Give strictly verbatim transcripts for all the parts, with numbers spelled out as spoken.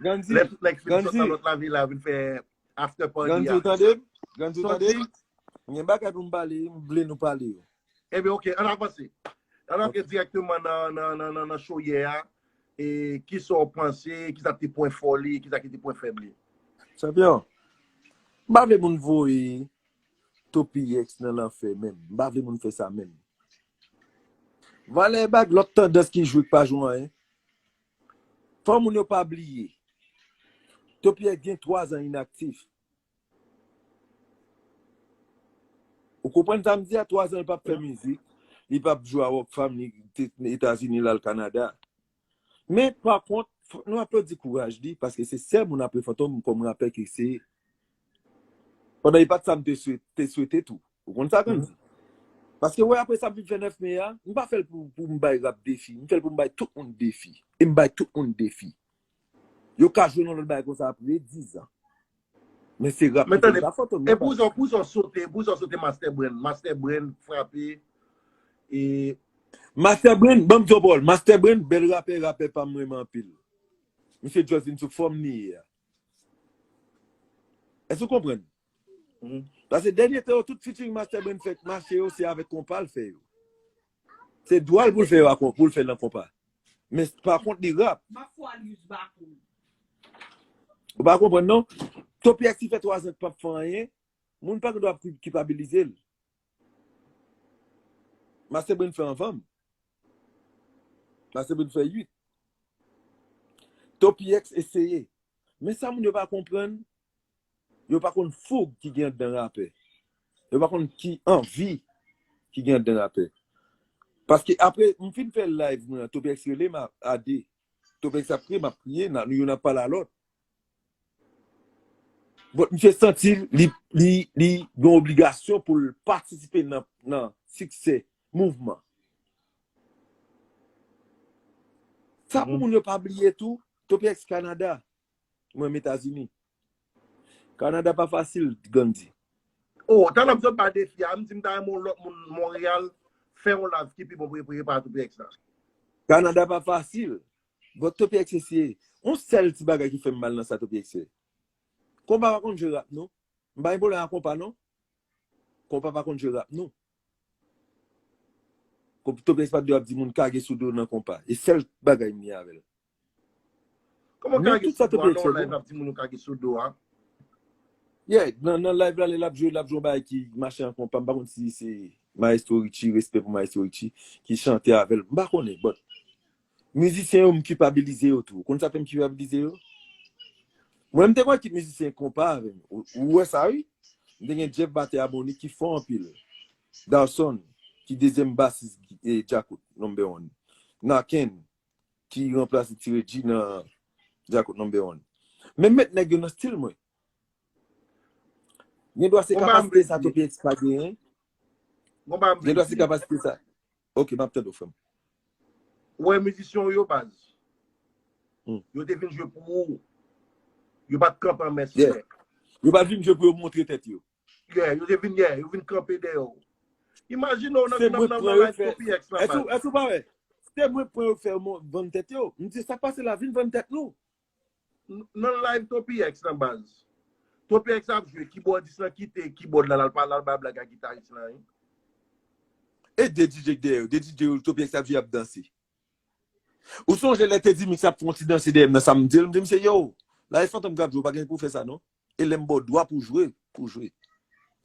Gandhi, lè tout nèg fin sot nan lòt lavi la, vin fè after party a. Gandhi, ou tande m? Gandhi, ou tande m? Mwen gen bagay pou m pale, m vle nou pale yo. Ebyen, ok, ann avanse. Ann antre dirèkteman nan, nan, nan, nan, nan show yè a. E kisa w panse, kisa ki te pwen fò li, kisa ki te pwen fèb li? Chanpyon, m pa vle moun voye Topiyex nan lanfè menm. M pa vle moun fè sa menm. Valè bag, lòt tandans ki jwe k pa jwe anyen. Fò moun yo pa bliye. Topiyex gen twa zan inaktif. Ou konprann sa m di a? Twa zan li p ap fè mizik, li p ap jwe a Rockfam, li te Etazini, l al Kanada. Men, pa kont, fò nou aplodi kouraj li, paske se sèl moun apre Fantom kòm rapè ki eseye. Pandan e pa t sa m te swete, te swete tou. Ou konn sa, Gandhi? Paske, wè, apre sa m fin fè nèf me a, m pa fè l pou, pou m bay rap defi. M fè l pou m bay tout moun defi. E m bay tout moun defi. Yo ka jwe nan lòt bagay konsa apre diz an. Men se rap ki fè m pa Fantom. E pou zò, pou zò sote, pou zò sote Master Brain. Master Brain frape. E Master Brain, ban m di w, Paul, Master Brain, bèl rapè, rapè pa m renmen anpil. Misye just vin sou fòm li ye a. Èske w konprann? Paske dènye tan yo, tout featuring Master Brain fè k mache yo, se avèk konpa l fè yo. Se dwa l pou l fè yo a kon-, pou l fè nan konpa. Men pa kont li rap. Ou pa konprann non? Topiyex ki fè twa zan k p ap fè anyen, moun pa gen dwa ki-, kilpabilize l. Master Brain fè anvan m. Master Brain fè uit. Topiyex eseye. Men sa moun yo pa konprann, yo pa konn foug ki gen anndan rapè. Yo pa konn ki anvi ki gen anndan rapè. Paske apre, m fin fè live mwen an, Topiyex rele m a, a de. Topiyex ap kriye, m ap kriye, n a, nou youn ap pale a lòt. But misye santi li, li, li gen obligasyon pou l patisipe nan, nan siksè mouvman. Sa pou moun yo pa bliye tou, Topiyex Kanada, mwen menm Etazini. Kanada pa fasil, Gandhi. Oh, talè m sot ba defi a, m di m ta renmen yon lòt moun Monreyal fè yon live ki pi bon pou, pou, pou Topiyex la. Kanada pa fasil. But Topiyex eseye. Yon sèl ti bagay ki fè m mal nan sa Topiyex fè. Konpa pa konn jwe rap non. M pa gen pwoblèm ak konpa non. Konpa pa konn jwe rap non. Konp-, Topiyex pa t dwe ap di moun kage sou do nan konpa. E sèl bagay m gen avè l. Kòman kage sou do a nan yon live ap di moun ou kage sou do a? Yeah, nan, nan live la, lè l ap jwe, l ap jwe yon bagay ki mache an konpa. M pa konn si se Maestro Richie, respè pou Maestro Richie, ki chante avè l. M pa konnen, but mizisyen yo, m kilpabilize yo tou. Ou konn sa fè m kilpabilize yo? Mwen, m te gon ekip mizisyen konpa avè m. Ou, ou wè sa, wi? M te gen Jeff batè a Boni ki fò anpil. Dawson, ki dezyèm basis, e, Djakout, number one. Naken, ki ranplase Ti Reggie nan Djakout number one. Men m met nèg yo nan stil mwen. Gen dwa se kapasite sa Topiyex pa genyen. Gen dwa se kapasite sa. Ok, m ap tande w, frè m. Ou wè mizisyen w yo, baz. Hmm. Yo te vin jwe pou ou. Yo pa t kanpe an mèsenè. Yeah. Yo pa t vin jwe pou yo montre tèt yo. Yeah, yo te vin, yeah, yo vin kanpe dèyè w. Imajine w nan, nan, nan, nan live Topiyex la, baz. Èske w pa wè? Se mwen pran yo fè yo vann tèt yo. M di, sa k pase la, vin vann tèt nou. N-, nan live Topiyex lan, baz. Topiyex ap jwe, kibòdis lan kite kibòd la, l al pale, l al bay blag ak gitaris lan, wi. E de D J k dèyè yo, de D J yo, Topiyex ap jwe, ap danse. Ou sonje lè Teddy Mix ap fè yon ti danse dèyè m nan samdi, m di misye, yo, la e Fantom k ap jwe, ou pa gen pou fè sa non. E lè m ba w dwa pou jwe, pou jwe.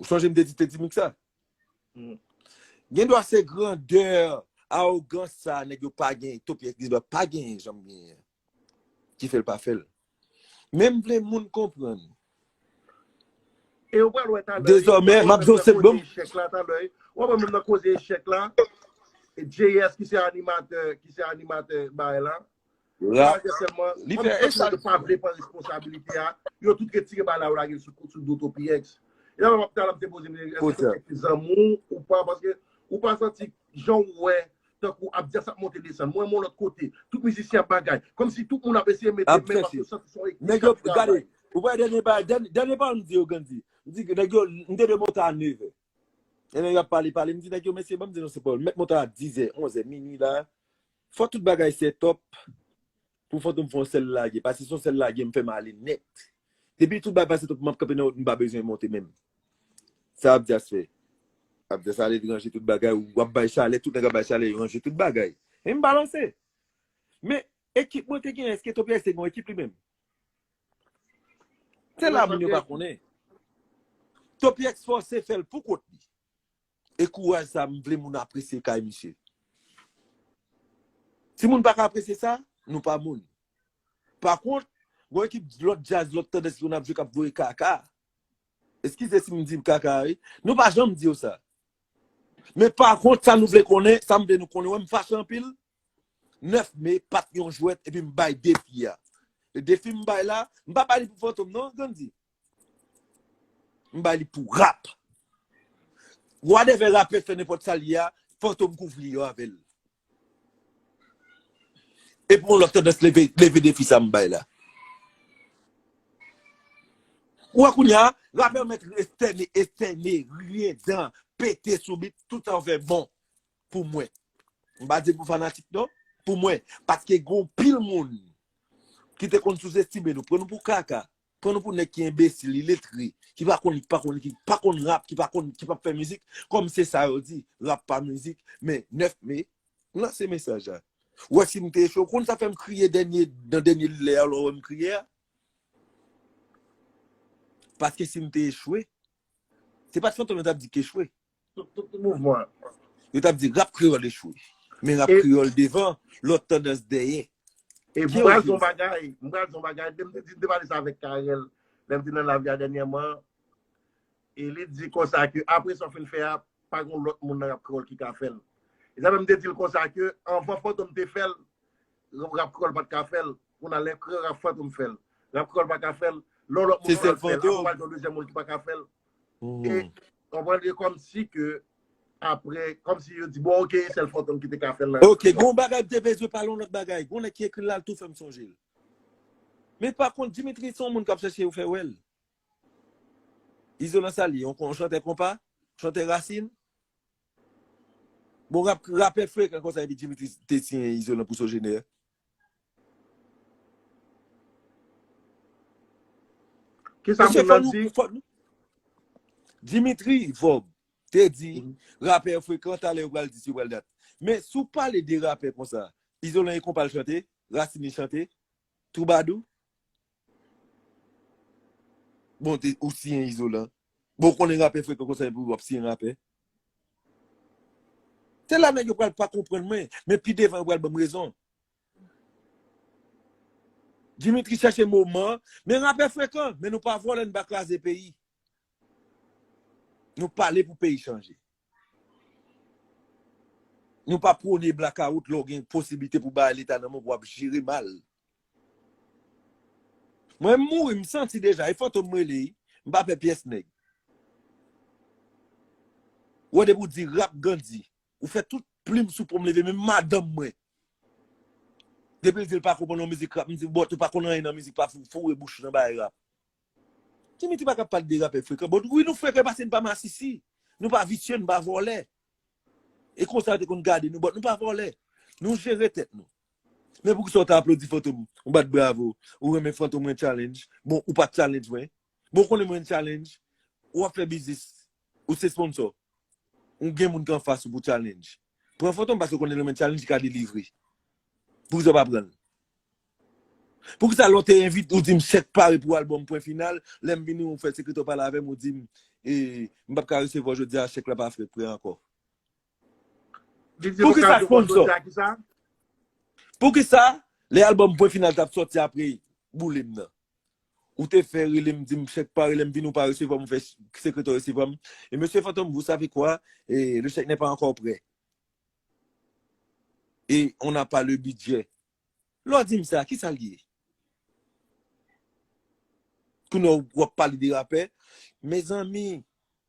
Ou sonje m te di Teddy Mix sa? Hmm. Gen dwa se grandè, awogans sa, nèg yo pa gen, Topiyex gen dwa pa gen, janm gen. Ki fè l pa fè l. Men m vle moun konprann. E ou pral wè talè. Dezòmè, m ap di w se bon. Echèk la talè. Ou wè menm nan koze echèk la. E J S ki se animatè, ki se animatè bagay la. Li fè echèk. Pa vle pran responsabilite a. Yo tout retire bagay la, yo lage l sou, sou do Topiyex. E la m ap talè m te poze m, èske Topiyex se zanmi w ou pa, paske ou pa santi jan w wè tankou ap di a sa ap monte desann. Mwen, mwen lòt kote. Tout mizisyen ap bagay. Kòmsi tout moun ap eseye mete men paske yo santi se yon ekip k ap travay. Ou wè dènye bagay, dènye, dènye pawòl m di yo, Gandhi. M di nèg yo, m te dwe monte a nevè. E nèg yo ap pale, pale. M di nèg yo, mesye, ban m di nou se pawòl. Mèt monte a dizè, onzè, minui la. Fò tout bagay set up. pou Fantom fè yon sèl lage. Paske se yon sèl lage, m fè m ale nèt. Depi tout bagay pase, m ap kanpe nan wòt, m pa bezwen monte menm. Sa Abdias fè? Abdias ale etranje tout bagay, w ap bay chalè, tout nèg ap bay chalè, yo ranje tout bagay. E m balanse. Men, ekip mwen te gen, èske Topyès te gen yon ekip li menm? Se la moun yo pa konnen. Topyès fòse fè l pou kont li. E kouraj sa, m vle moun apresye kay misye. Si moun pa ka apresye sa, nou pa moun. Pa kont, gon ekip lòt djaz, lòt tandans yo n ap jwe k ap voye kaka. Eskize si m di kaka, wi. Nou pa janm di yo sa. Men pa kont, sa nou vle konnen, sa m vle nou konnen, wè m fache anpil. Nèf me, pa t yon jwèt, epi m bay defi a. E defi m bay la, m pa bay li pou Fantom, non, Gandhi. M bay li pou rap. Whatever rapè fè nenpòt sa l ye a, Fantom kouvri yo avè l. E pou yon lòt tandans leve, leve defi sa m bay la. Ou wè kounye a, rapè mèt estène, estène, riye dan, pete sou bit, tout sa yo fè bon pou mwen. M pa di pou fanatik non, pou mwen. Paske gon pil moun ki te konn souzestime nou, pran nou pou kaka, pran nou pou nèg ki enbesil, iletre, ki pa konn, ki pa konn, ki pa konn rap, ki pa konn, ki pa fè mizik, kòm se sa yo di, rap pa mizik, men nèf me, m lanse mesaj la. Ou wè si m te echwe, ou konn sa fè m kriye dènye, nan dènye lè a, lè w wè m kriye a? Paske si m te echwe, se pa t Fantom yo t ap di k echwe. Tout, tout, tout mouvman. Yo t ap di rap kreyòl echwe. Men rap kreyòl devan, lòt tandans dèyè. E m pral di yon bagay, m pral di yon bagay, m te, m te pale sa avèk Carel, lè m te nan lavi a dènyèman. E li di konsa ke apre sa w fin fè a, pa gen lòt moun nan rap kreyòl ki ka fè l. E sa fè m te di l konsa ke anvan Fantom te fè l, rap kreyòl pa t ka fè l. Kounye a lè kreyòl rap Fantom fè l. Rap kreyòl pa ka fè l. Lè yon lòt moun pral fè l, apre w pral gen yon dezyèm moun ki pa ka fè l. E konprann, e kòmsi ke apre, kòmsi yo di, bon, oke, sèl Fantom ki te ka fè l nan. Oke, gon bagay m te bezwen pale yon lòt bagay. Gon nèg ki ekri l la, l tou fè m sonje l. Men pa kont, Dimitri se yon moun k ap chèche yo fè wè l. Izolan sa li, yon kon-, chantè konpa, chantè rasin. Bon, rap, rapè frekan konsa, epi Dimitri te siyen Izolan pou Sogener. Kisa moun nan di? Dimitri Vorbe te di, rapè frekan, talè yo pral di si yo pral dat. Men si w pale de rapè konsa, Izolan e konpa l chante, rasin li chante, twoubadou. Bon, te, ou siyen Izolan. Bon, ou konnen rapè frekan konsa, epi w ap siyen rapè. Se la nèg yo pral pa konprann mwen, men pi devan yo pral ban m rezon. Dimitri chèche moman, men rapè frekan, men nou pa vòlè, nou pa kraze peyi. Nou pale pou peyi chanje. Nou pa pwone blakawout lè w gen posiblite pou bay leta nan men w pou w ap jere mal. Mwen m mouri, m santi deja, e Fantom m rele, m pa pè pyès nèg. Ou wè depi w di rap Gandhi, ou fè tout plim sou pon m leve, menm madanm mwen. Depi l di l pa konprann yon mizik rap, m di, bòt, ou pa konn anyen nan mizik, pa fou, foure bouch nan bagay rap. Dimitri pa ka pale de rapè frekan. Bon, wi, nou frekan paske n pa masisi. Nou pa visye, n pa vòlè. E konsa yo te konn gade nou, but nou pa vòlè. Nou jere tèt nou. Men poukisa w ta aplodi Fantom, ou bat bravo, ou renmen Fantom mwen challenge? Bon, ou pa t challenge mwen. Bon, ou konnen mwen challenge, ou ap fè biznis, ou se sponsor. Ou gen moun ki anfas ou pou challenge. Pran Fantom paske ou konnen l renmen challenge, li ka delivre. Poukisa w pa pran l? Poukisa lè w te envite, ou di m chèk pare pou albòm Pwen Final, lè m vini ou fè sekretè w pale avè m, ou di m, e, m p ap ka resevwa jodi a, chèk la pa fèk prè ankò. Poukisa sponsor? Poukisa lè albòm Pwen Final t ap sòti apre boule m nan, ou te fè rele m, di m chèk pare, lè m vini ou pa resevwa m, ou fè sekretè w resevwa m. E mesye Fantom, vous savez quoi? E, le chèque n'est pas encore prêt. Et on n'a pas le budget. Lè w di m sa, kisa l ye? Kounye a w ap pale de rapè. Mezanmi,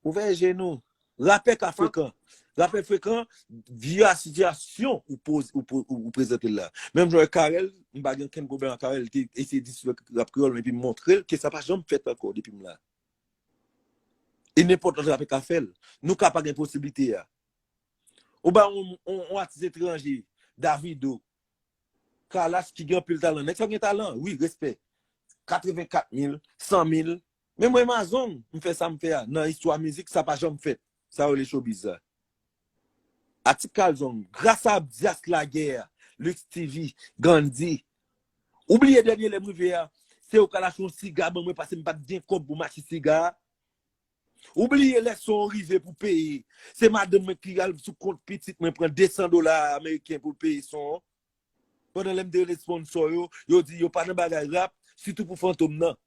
ouvè je nou. Rapè ka frekan. Rapè frekan, via sitiyasyon ou poz-, ou, po-, ou, ou prezante l la. Menm jan wè Carel, m pa gen okenn pwoblèm ak Carel, li te eseye disrespè rap kreyòl, men epi m montre l ke sa pa janm fèt ankò depi m la. E nenpòt lòt rapè ka fè l. Nou ka pa gen posiblite a. Ou ba yon, yon, yon atis etranje, Davido, Kalash ki gen anpil talan. Nèg sa gen talan, wi, respè. Katrevenkat mil, san mil. Men mwen Mazong, m fè sa m fè a. Nan istwa mizik, sa pa janm fèt. Sa yo rele showbiz la. Atik Kalzong, gras a Abdias Lagè, Lux T V, Gandhi. Ou bliye dènye lè m rive a, se yo Kalash yon siga ban mwen paske m pa t gen kòb pou m achte siga a. Ou bliye lè son an rive pou peye. Se madanm mwen ki al sou kont pitit mwen pran de san dola ameriken pou l peye son an. Pandan lè m te rele sponsò yo, yo di yo pa nan bagay rap, sitou pou Fantom nan.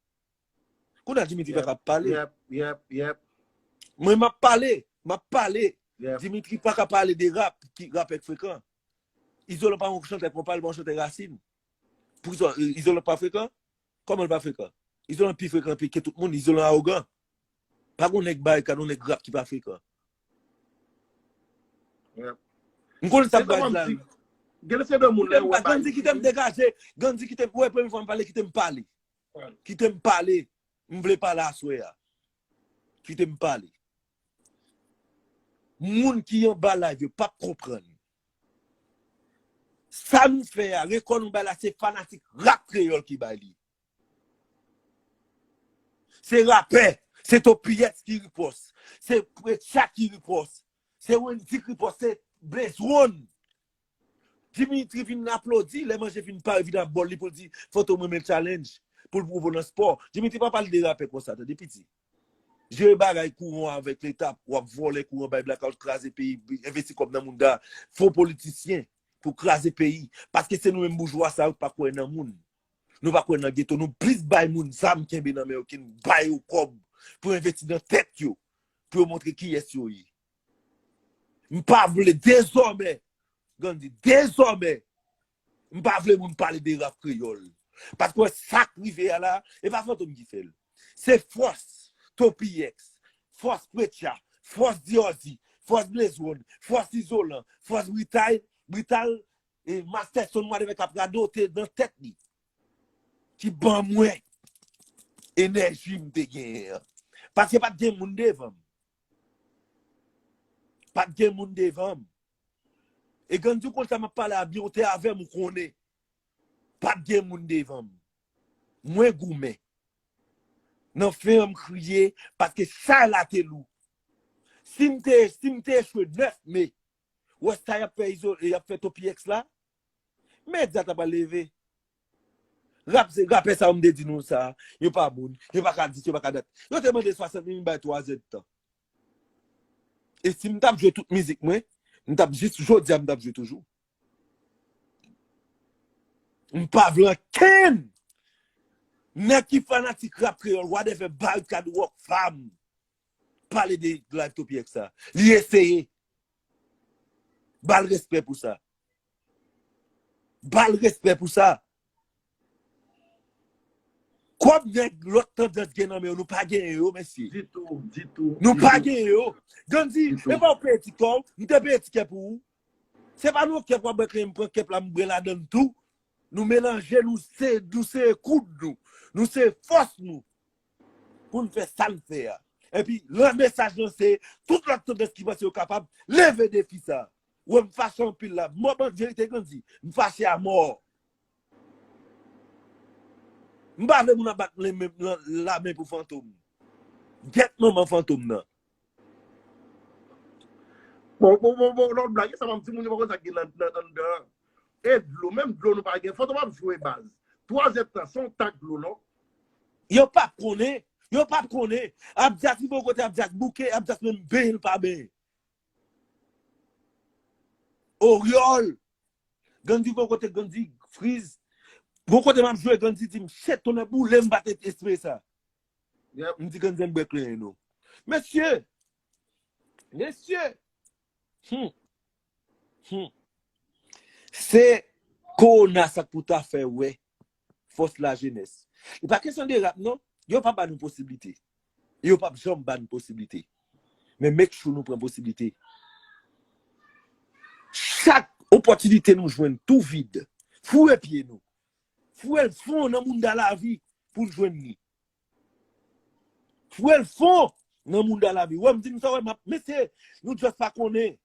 Kounye a Dimitri pa ka pale. Yep, yep, yep. Mwen m ap pale, m ap pale. Yep. Dimitri pa ka pale de rap, ki rapè k frekan. Izolan pa yon chantè konpa, li pa yon chantè rasin. Pou Izo- Izolan pa frekan? Kòman l pa frekan? Izolan pi frekan pi ke tout moun, Izolan awogan. Pa gon nèg barikad, yon nèg rap ki pa frekan. Yep. M konn sa m bay la. Gen se de moun lè wè Gandhi kite m degaje. Gandhi kite m, wè premye fwa m pale, kite m pale. Kite m pale. M vle pale aswè a. Kite m pale. Moun ki anba live yo p ap konprann. Sa nou fè a, rekò nou bay la, se fanatik rap kreyòl ki bay li. Se rapè, se Topiyès ki ripòs, se Precha ki ripòs, se Wendy ki ripòs, se Blaze One. Dimitri vin aplodi, lè manje vin pare, vin ap bòl li pou l di Fantom renmen challenge, pou l pwouve w nan spò. Dimitri pa pale de rapè konsa, tande piti. Jere bagay kouran avèk leta, w ap vòlè kouran, bay blackout, kraze peyi, envesti kòb nan moun da, fo politisyen pou kraze peyi. Paske se nou menm boujwa sa yo ki pa kwè nan moun. Nou pa kwè nan geto, nou plis bay moun zam kenbe nan men yo ke n bay yo kòb pou envesti nan tèt yo, pou yo montre kiyès yo ye. M pa vle dezòmè, Gandhi, dezòmè, m pa vle moun pale de rap kreyòl. Paske sa k rive a la, e pa Fantom ki fè l. Se fòs Topiyès, fòs Precha, fòs Diorzi, fòs Blaze One, fòs Izolan, fòs Brital, Brital, e Master Son mwen avèk ap radote nan tèt li. Ki ban mwen enèji m te genyen an. Paske pa t gen moun devan m. Pa t gen moun devan m. E Gandhi, ou konn sa m ap pale a byen, ou te avè m, ou konnen. Pa t gen moun devan m. Mwen goumen. Nan fen an, m kriye, paske chay la te lou. Si m te, si m te echwe nèf me, wè sa y ap fè Izo, y ap fè Topiyès la, medya ta pral leve. Rap, se, rapè sa yo m te di nou sa, yo pa moun, yo pa ka dis, yo pa ka dat. Yo te mande swasant mil, m bay twa zèdtan. E si m t ap jwe tout mizik mwen, m t ap jis jodi a, m t ap jwe toujou. M pa vle ankenn nèg ki fanatik rap kreyòl, whatever, Barikad, Rockfam, pale de live Topiyès sa. Li eseye. Ba l respè pou sa. Ba l respè pou sa. Kòb nèg lòt tandans gen nan men yo, nou pa genyen yo, mesye. Ditou, ditou. Nou pa genyen yo. Gandhi, e pa w peye ti kòb, m te peye tikè pou ou. Se pa nou kèp w ap bwè, m pran kèp la, m bwè ladan l tou. Nou melanje, nou se, nou se koud nou. Nou se fòs nou. Pou n fè sa n fè a. Epi, lan mesaj lan se, tout lòt tandans ki panse yo kapab, leve defi sa. Wè, m fache anpil la. Mò ban verite Gandhi. M fache a mò. M pa vle moun ap bat lamen, lamen pou Fantom. Gèt manman Fantom nan. Bon, bon, bon, bon, lòt blag, sa m ap di moun yo pa konn sa k gen nan, nan, anndan an. E dlo, menm dlo nou pa gen. Fantom ap jwe baz. Twazèdtan, se yon tak dlo, non? Yo p ap konnen. Yo p ap konnen. Abdias rive yon kote, Abdias bouke, Abdias menm benyen l pa benyen. Oryòl. Gandhi rive yon kote, Gandhi friz. Yon kote m ap jwe, Gandhi di m, shit, tonnè boule, m pa t espere sa. M di Gandhi ann bwè klenyen nou. Mesye! Mesye! Hmm. Hmm. Se kowona sa k pou ta fè wè fòs lajenès. E pa kesyon de rap non, yo pa ba nou posiblite. Yo p ap janm ba nou posiblite. Men make sure nou pran posiblite. Chak opòtinite nou jwenn tou vid, foure pye nou. Foure l fon nan mounda lavi pou n jwenn li. Foure l fon nan mounda lavi. Wè m di nou sa, wè m ap, mesye, nou just pa konnen.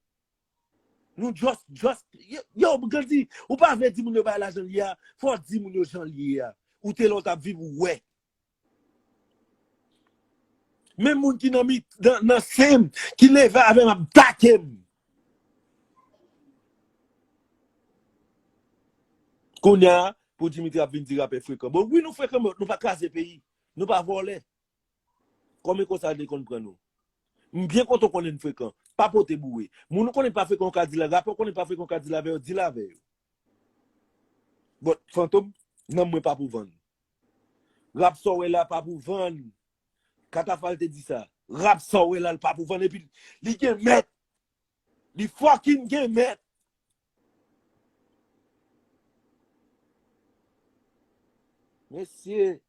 Nou just, just, yo, yo, Gandhi, ou pa vle di moun yo bay la jan l ye a, fò w di moun yo jan l ye a. Ou te la w t ap viv, ou wè. Menm moun ki nan mi, nan, nan sen m, ki leve avè m ap atake m. Kounye a, pou Dimitri ap vin di rapè frekan. Bon, wi, nou frekan, men nou pa kraze peyi. Nou pa vòlè. Kòm e konsa yo te konn pran nou. M byen kontan w konnen n frekan. Pa pote boure. Moun ou konnen pa frekan, ou ka di l, rapè ou konnen pa frekan, ou ka di l avè yo, di l avè yo. Bon, Fantom, nanm mwen pa pou vann. Rap sa w wè la pa pou vann. Katafal te di sa. Rap sa w wè la, l pa pou vann. Epi, li gen mèt. Li fucking gen mèt. Mesye,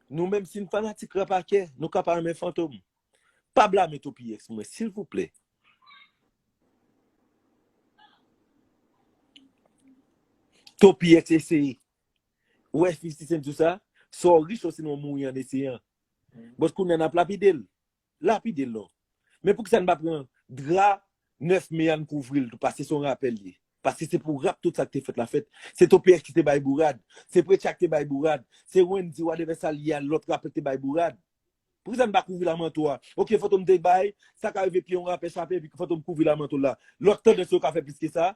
nou menm si n fanatik rap a kè, nou ka pa renmen Fantom. Pa blame Topiyex mwen, silvouplè. Topiyex eseye. Ou wè fifty Cent di w sa? Sa w rich, osinon w mouri an eseyan. But kounye a n ap lapide l. Lapide l non. Men poukisa n pa pran dra nèf me a n kouvri l tou, paske se yon rapè l ye. Paske se pou rap tout sa k te fèt la fèt. Se Topiyex ki te bay bourad. Se Preetcha ki te bay bourad. Se Wendyy, whatever sa l ye a, lòt rapè ki te bay bourad. Poukisa n pa kouvri lamanto a? Ok, Fantom te bay, sa ka rive pye yon rapè chape, epi Fantom kouvri lamanto la. Lòt tandans yo ka fè plis ke sa?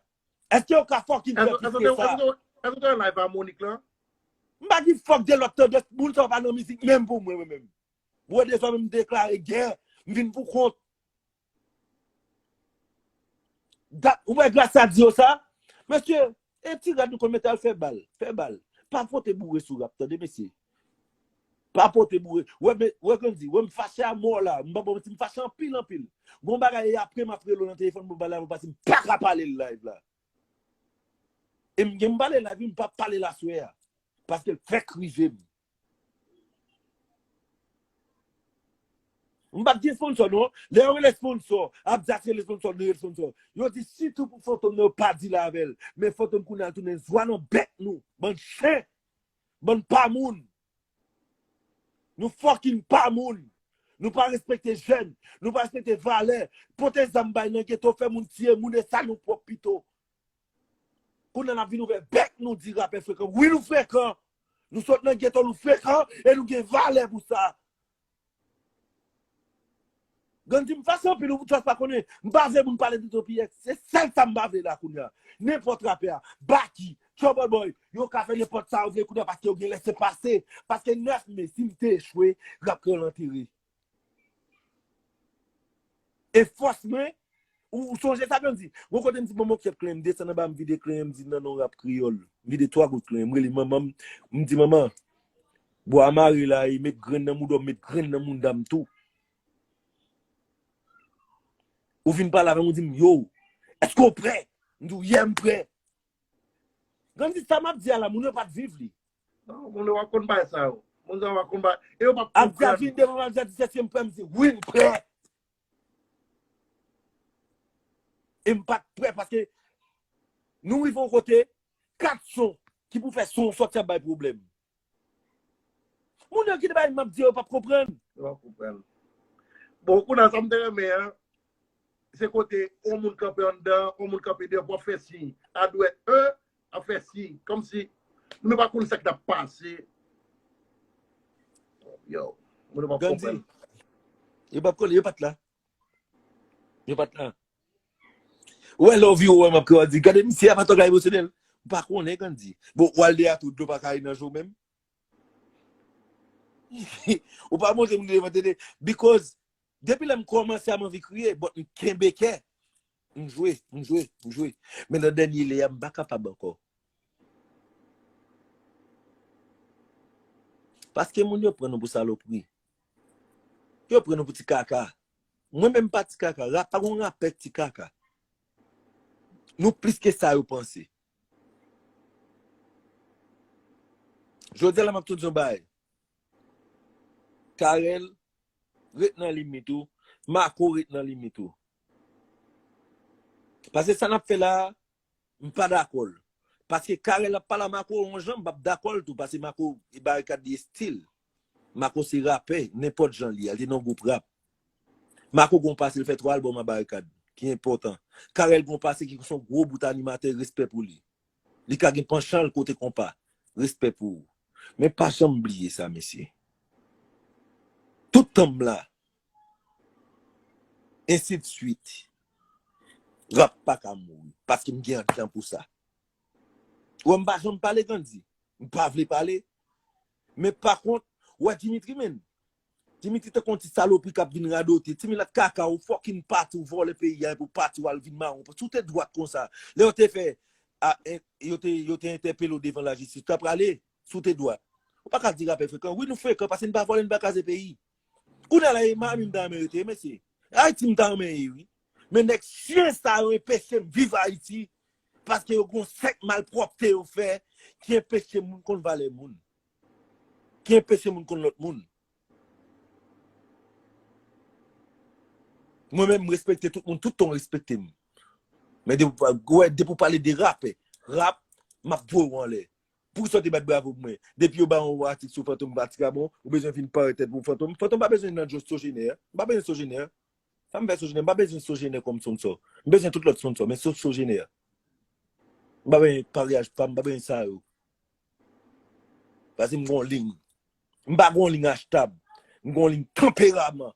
Èske yo ka fucking fè plis ke sa? Èske w te wè live a Monique lan? M pa give fuck de lòt tandans, moun sa yo pa nan mizik menm pou mwen, mwen menm. Wè de zòm m deklare gè, m vin pou kont. Dat, ou wè Gracia di yo sa? Mesye, e ti rad nou konn mete al fè bal, fè bal. Pa pote boure sou rap, tande mesye. Pa pote boure. Wè, men, wè Gandhi, wè m fache a mò la. M pa ba w manti, m fache anpil, anpil. Gon bagay e apre m ap rele w nan telefòn pou pale avè w, paske m pa ka pale l live la. E m gen m pale live, m p ap pale l aswè a. Paske l fèk rive m. M pa t gen sponsò non. Lè yo rele sponsò, ap di ap rele sponsò, nou rele sponsò. Yo di sitou pou Fantom nan, yo pa deal avè l. Men Fantom kounye a tounen zwa nan bèk nou. Bann chen. Bann pa moun. Nou fucking pa moun. Nou pa respekte jèn. Nou pa respekte valè. Pote zam bay nan geto, fè moun tiye moun, e sa nou pwòp pito. Kounye a n ap vin ouvè bèk nou di rapè frekan. Wi, nou frekan. Nou sot nan geto, nou frekan, e nou gen valè pou sa. Gandhi, m fache anpil, ou just pa konnen. M pa vle moun pale de Topiyex. Se sèl sa m pa vle la kounye a. Nenpòt rapè a, Baky, Trouble Boy, yo ka fè nenpòt sa yo vle kounye a paske yo gen lèsepase. Paske nèf me, si m te echwe, rap kreyòl antere. E fòs mwen, ou, ou sonje sa Gandhi? Gon kote m di manman w kyèt klenyen, m desann anba, m vide klenyen, m di nan non rap kreyòl. M vide twa gout klenyen, m rele manman m, m di manman, bwa mare la, e met grenn nan mouda w, met grenn nan mouda m tou. Ou vin pale avè m, ou di m, yo, èske w prè? M di w, yeah, m prè. Gandhi, sa m ap di a la, moun yo pa t viv li. Non, moun yo pa konn bagay sa yo. Moun sa yo pa konn bagay. E yo pa konprann. Ap di a vin devan m, ap di a di sèt, m prè, m di, wi, m prè. E m pa t prè paske nou rive yon kote, kat son ki pou fè son sòti ap bay pwoblèm. Moun yo ki te bay m ap di yo p ap konprann. Yo p ap konprann. Bon, kounye a sa m te renmen an, se kote yon moun kanpe anndan, yon moun kanpe deyò pou ap fè siy. A dwèt un, ap fè siy. Kòmsi moun yo pa konn sa k t ap pase. Yo, moun yo p ap konprann. Gandhi, yo p ap konnen, yo pa t la. Yo pa t la. Ou wè lè w vire w wè m ap kriye, w ap di, gade misye a pa t yon gars emosyonèl. Ou pa konnen Gandhi. Bon, ou al deyò tou, dlo pa ka ri nan je w menm. Ou pa montre moun devan tele. Because, depi lè m kòmanse a m anvi kriye, but m kenbe kè. M jwe, m jwe, m jwe. Men nan dènye lè a, m pa kapab ankò. Paske moun yo pran nou pou salopri. Yo pran nou pou ti kaka. Mwen menm pa ti kaka. Rap pa gon rapè ti kaka. Nou plis ke sa yo panse. Jodi a la m ap tou di yon bagay. Carel, ret nan limit ou. Marco, ret nan limit ou. Paske sa n ap fè la a, m pa dakò l. Paske Carel ap pale a Marco yon jan, m p ap dakò l tou, paske Marco, e Barikad li estil. Marco se rapè, nenpòt jan li ye, li te nan gwoup rap. Marco gon pase, li fè twa albòm a Barikad. ki enpòtan. Carel gen yon pase ki se yon gwo bout animatè, respè pou li. Li ka gen panchan l kote konpa. Respè pou ou. Men pa janm bliye sa, mesye. Tout tan m la, ensi de suite. Rap pa ka mouri, paske m gen anndan pou sa. Ou wè m pa janm pale, Gandhi. M pa vle pale. Men pa kont, ou wè Dimitri, menm. Dimitri tankou yon ti salopri k ap vin radote. Ti milat kaka, ou fucking pati, ou vòlè peyi a, epi ou pati, ou al vin mawon. Si w te dwat konsa, lè yo te fè, a, en, yo te, yo te entèpele w devan lajistis, ou ta prale, si w te dwat. Ou pa ka di rapè frekan. Wi, nou frekan, paske n pa vòlè, n pa kraze peyi. Kounye a la, e Miami m ta renmen rete, mesye. Ayiti m ta renmen ye, wi. Men nèg chyen sa yo enpeche m viv Ayiti, paske yo gon sèk malpwòpte yo fè ki enpeche moun konn valè moun, ki enpeche moun konn lòt moun. Mwen menm, m respekte tout moun, tout tan w respekte m. Men depi w pa-, wè, depi w pale de rapè, rap, m ap voye w anlè. Poukisa w te bat bravo pou mwen? Depi yo ba yon atik sou Fantom Vatikabon, ou bezwen vin parèt tèt pou Fantom. Fantom pa bezwen nan Joe Sogener. M pa bezwen Sogener. Sa m fè Sogener? M pa bezwen Sogener kòm sponsor. M bezwen tout lòt sponsor, men sof Sogener. M pa bezwen paryaj pa m, m pa bezwen sa yo. Paske m gon liy. M pa gon liy achtab. M gon liy tanperaman.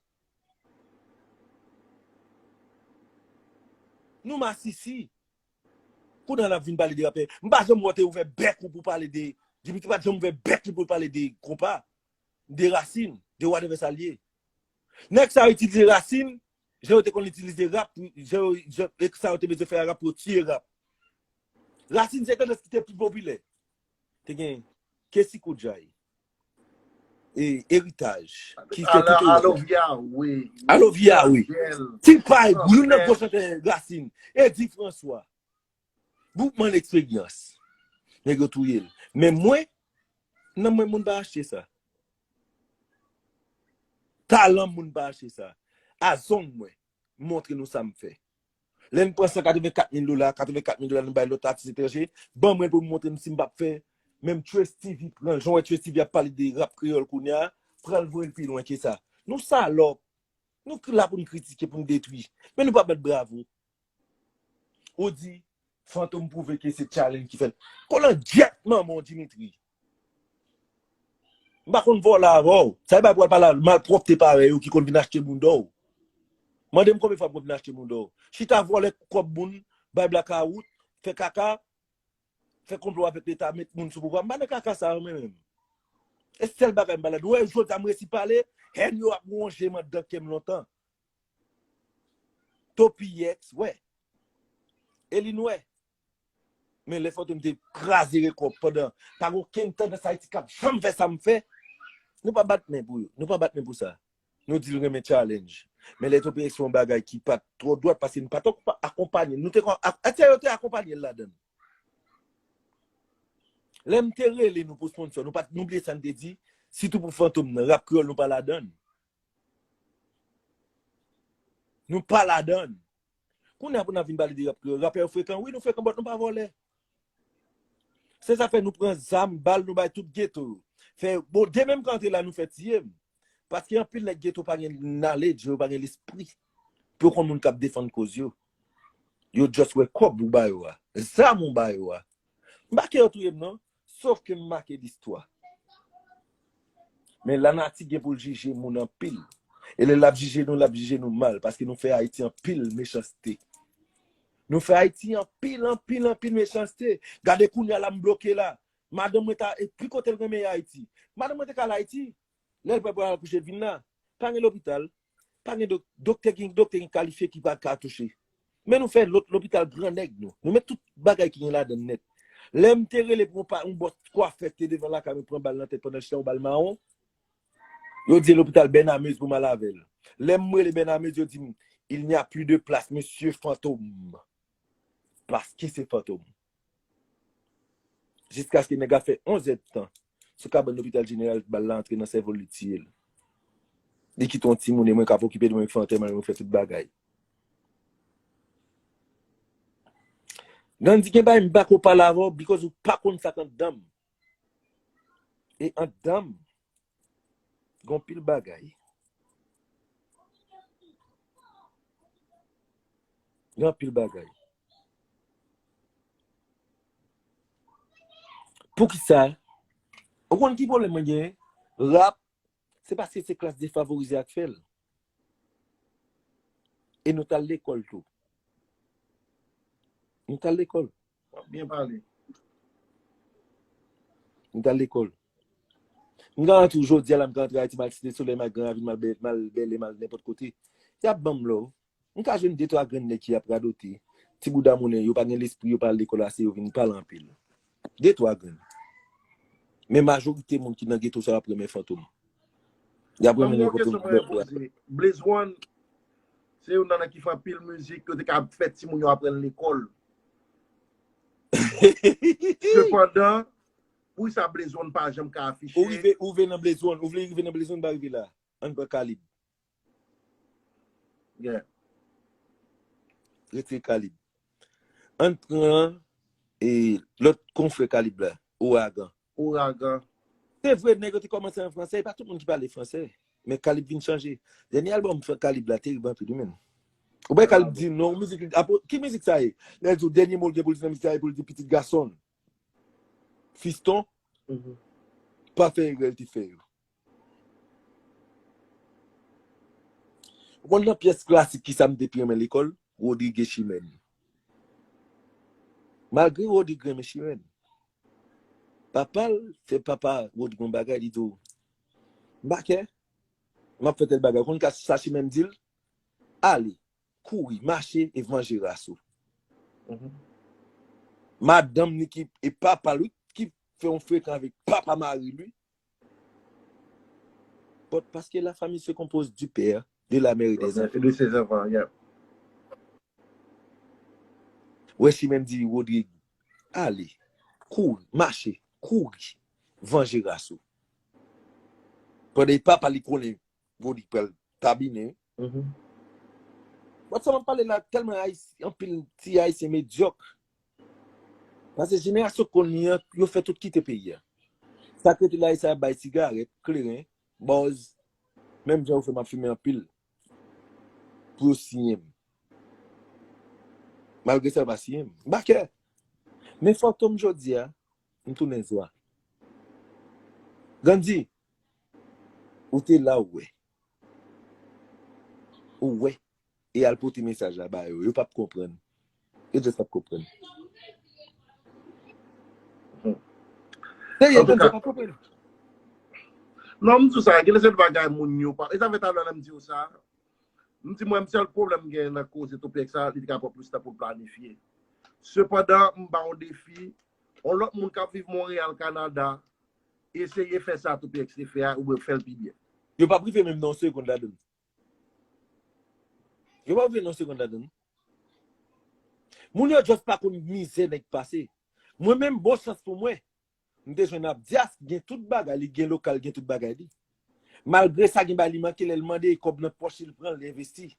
Nou masisi. Kounye a n ap vin pale de rapè. M pa janm wè w te ouvè bèk ou pou pale de, Dimitri pa t janm ouvè bèk li pou l pale de konpa, de rasin, de whatever sa l ye. Nèg sa yo itilize rasin, jan yo te konn itilize rap, jan yo, jan, e sa yo te bezwen fè a rap pou yo tiye rap. Rasin se tandans ki te pi popilè. Te gen Kessy Koudjay, e, Eritaj, ki fè tout Alo, Alo Via, wi. Alo Via, wi. Ti Pay, youn nan gwo chantè rasin. Eddy François. Boukman Leksperyans. Nèg yo touye l. Men mwen, nan mwen moun pa achte sa. Talan moun pa achte sa. A zong mwen, montre nou sa m fè. Lè n pran san katrevenkat mil dola, katrevenkat mil dola nou bay lòt atis etranje, ban mwen pou m montre m si m p ap fè. Menm Trace T V pran l, jan w wè Trace T V ap pale de rap kreyòl kounye a, pran l voye l pi lwen ke sa. Nou salòp. Nou la pou n kritike, pou n detwi. Men nou pa bat bravo. Ou di, Fantom pwouve ke se challenge ki fè l. Kolangyèt manman w, Dimitri. M pa konn vòlè avè w. Sa e bay pou w al pale a malpwòpte parèy ou ki konn vin achte bounda w. Mande m konbyen fwa m konn vin achte bounda w. Chita vòlè kòb moun, bay blakawout, fè kaka, fè konplo avèk Leta, met moun sou pouvwa. M pa nan kaka sa yo, mwen menm. E sèl bagay m pa ladan. Ou wè, jodi a m resi pale, hèn yo ap wonje m anndan kè m lontan. Topiyex, wè. Elin, wè. Men lè Fantom te kraze rekò pandan, pa gen okenn tandans Ayiti k ap janm fè sa m fè. Nou pa bat men pou yo. Nou pa bat men pou sa. Nou di l renmen challenge. Men lè Topiyex fè yon bagay ki pa t twò dwat, paske nou pa t akonpanye l. Nou te kon-, a-, atè yo te akonpanye l ladan l. Lè m te rele nou pou sponsor, nou pa t, nou bliye sa n te di, sitou pou Fantom nan, rap kreyòl nou pa ladan l. Nou pa ladan l. Kounye a pou n ap vin pale de rap kreyòl, rapè yo frekan, wi nou frekan, but nou pa vòlè. Se sa fè nou pran zam, bal, nou bay tout geto yo. Fè, bon, demen m ka antre la, nou fè tiye m. Paske anpil nèg geto pa gen knowledge, yo pa gen lespri. Pou yo konn moun k ap defann koz yo. Yo just wè kòb ou ba yo a. Zam ou ba yo a. M pa kè yo touye m non. Sof ke m make listwa. Men lanati gen pou l jije moun anpil. E lè l ap jije nou, l ap jije nou mal, paske nou fè Ayiti anpil mechanste. Nou fè Ayiti anpil, anpil, anpil mechanste. Gade kounye a la m bloke la. Madanm mwen ta, e pi kote l renmen Ayiti. Madanm mwen te ka al Ayiti. Lè l prè pou al akouche, l vin la. Pa gen lopital. Pa gen dok-, doktè, gen doktè ki kalifye ki pa ka touche. Men nou fè lòt lopital gran nèg nou. Nou met tout bagay ki gen ladan n nèt. Lè m te rele pou yon pa, yon bòs kwafè ki te devan lakay mwen pran bal nan tèt pandan l chita yon bal mawon, yo di lopital Bènamez pou m al avè l. Lè m rele Bènamez, yo di m, il n'y a plus de place, monsieur Fantôme. Paske se Fantom. Jiskaske nèg la fè onz èdtan sou kabann lopital jeneral, bal la antre nan sèvo l, li tiye l. Li kite yon timoun e mwen k ap okipe l, mwen fè antèman, mwen fè tout bagay. Gandhi, gen bagay m pa ko pale avè w, because ou pa konn sa k anndan m. E anndan m, gon pil bagay. Gen anpil bagay. Poukisa? Ou konn ki pwoblèm mwen genyen? Rap, se paske se klas defavorize a k fè l. E nou t al lekòl tou. Nou t al lekòl. W ap byen pale. Nou t al lekòl. M ka antre jodi a la, m ka antre Ayiti, m al Site Solèy, m al Gran Ravin, m al Bè-, m al Bèlè, m al nenpòt kote. Y ap ban m love. M ka jwenn de twa grenn nèg ki ap radote. Ti bouda mounen, yo pa gen lespri, yo pa al lekòl ase, yo vin pale anpil. De twa grenn. Men majorite moun ki nan geto sa yo ap renmen Fantom. Y ap renmen nenpòt moun. Blaze One, se youn nan nèg ki fè anpil mizik, yo te ka fè timoun yo aprann lekòl. Sepandan, poukisa Blaze One pa janm ka afiche? Ou rive, ou rive nan Blaze One, ou vle rive nan Blaze One, pa rive la. Ann pran Kalib. Yeah. Retire Kalib. Ann pran, e, lòt konfrè Kalib la, Ouragan. Ouragan. Se vre, nèg yo te kòmanse an fransè, e pa tout moun ki pale fransè. Men Kalib vin chanje. Dènye albòm Kalib la terib anpil, wi, menn. Ou wè Kalib di non, mizik, apre, ki mizik sa ye? Lè l di w dènye mo l gen pou l di nan mizik sa ye pou l di pitit gason l. Fiston, pa fè erè l te fè yo. Ou konn nan pyès klasik ki sa m te pi renmen lekòl? Rodrig e Chimèn. Malgre Rodrig renmen Chimèn, papa l fè papa Rodrig yon bagay, li di w, m pa kè, m ap fè tèl bagay. Ou konn ka sa Chimèn di l? Ale, kouri, mache e vanje ras ou. Madanm ni ki, e papa l, wi, ki fè yon frekan avèk papa mari l, wi. But paske la famille se compose du père, de la mère et des enfants. De ses enfants, yeah. Wè Chimèn di Rodrig, ale, kouri, mache, kouri, vanje ras ou. Pandan e papa li konnen Rodrig pral tabinen. But sa m ap pale la, tèlman Ayis-, anpil ti Ayisyen medyòk. Paske jenerasyon k konn li an, yo fè tout kite peyi a. Sa k rete la, e sa y ap bay sigarèt, kleren, bòz, menm jan yo fè m ap fimen anpil. Pou yo siyen m. Malgre sa, yo pa siyen m. M pa kè. Men Fantom jodi a, m tounen zwa. Gandhi, ou te la, ou wè. Ou wè. E al pote mesaj la ba yo. Yo p ap konprann. Yo just p ap konprann. Serye, Gandhi, yo p ap konprann. Non, m di w sa, gen lè se bagay moun yo pa. E sa fè talè lè m di w sa. M di mwen, m sèl pwoblèm m gen nan koze Topièx sa, li te ka pran plis tan pou l planifye. Sepandan, m ba w defi, yon lòt moun k ap viv Monreyal, Kanada, eseye fè sa Topièx te fè a, oubyen fè l pi byen. Yo p ap rive menm nan yon segonn ladan l. Yo p ap rive nan yon segonn ladan l. Moun yo just pa konn mizè nèg pase. Mwen menm, bon chans pou mwen. M te jwenn Abdias, gen tout bagay, li gen lokal, gen tout bagay li. Malgre sa, gen bagay li manke, lè l mande, e kòb nan pòch li, l pran, l envesti.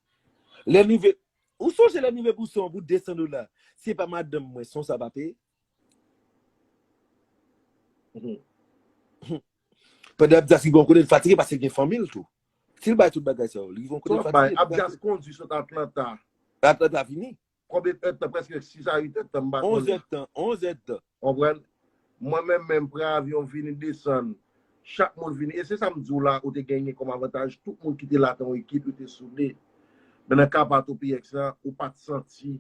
Lè n rive, ou sonje lè n rive pou son, pou de san dola? Se pa madanm mwen, son sa pa peye. Pandan Abdias rive yon kote, l fatige paske l gen fanmi l tou. Si l bay tout bagay sa yo, li rive yon kote, l fatige. Abdias kondwi sot Atlanta. Atlanta vini. Konbyen èdtan? Prèske sis a uit èdtan, m pa konnen. Onz èdtan, onz èdtan. Konprann? Mwen menm, menm, pran avyon vini, desann. Chak moun vini. E se sa m di w la, ou te genyen kòm avantaj. Tout moun ki te la, te yon ekip, yo te soude. Men nan ka pa Topièx la, ou pa t santi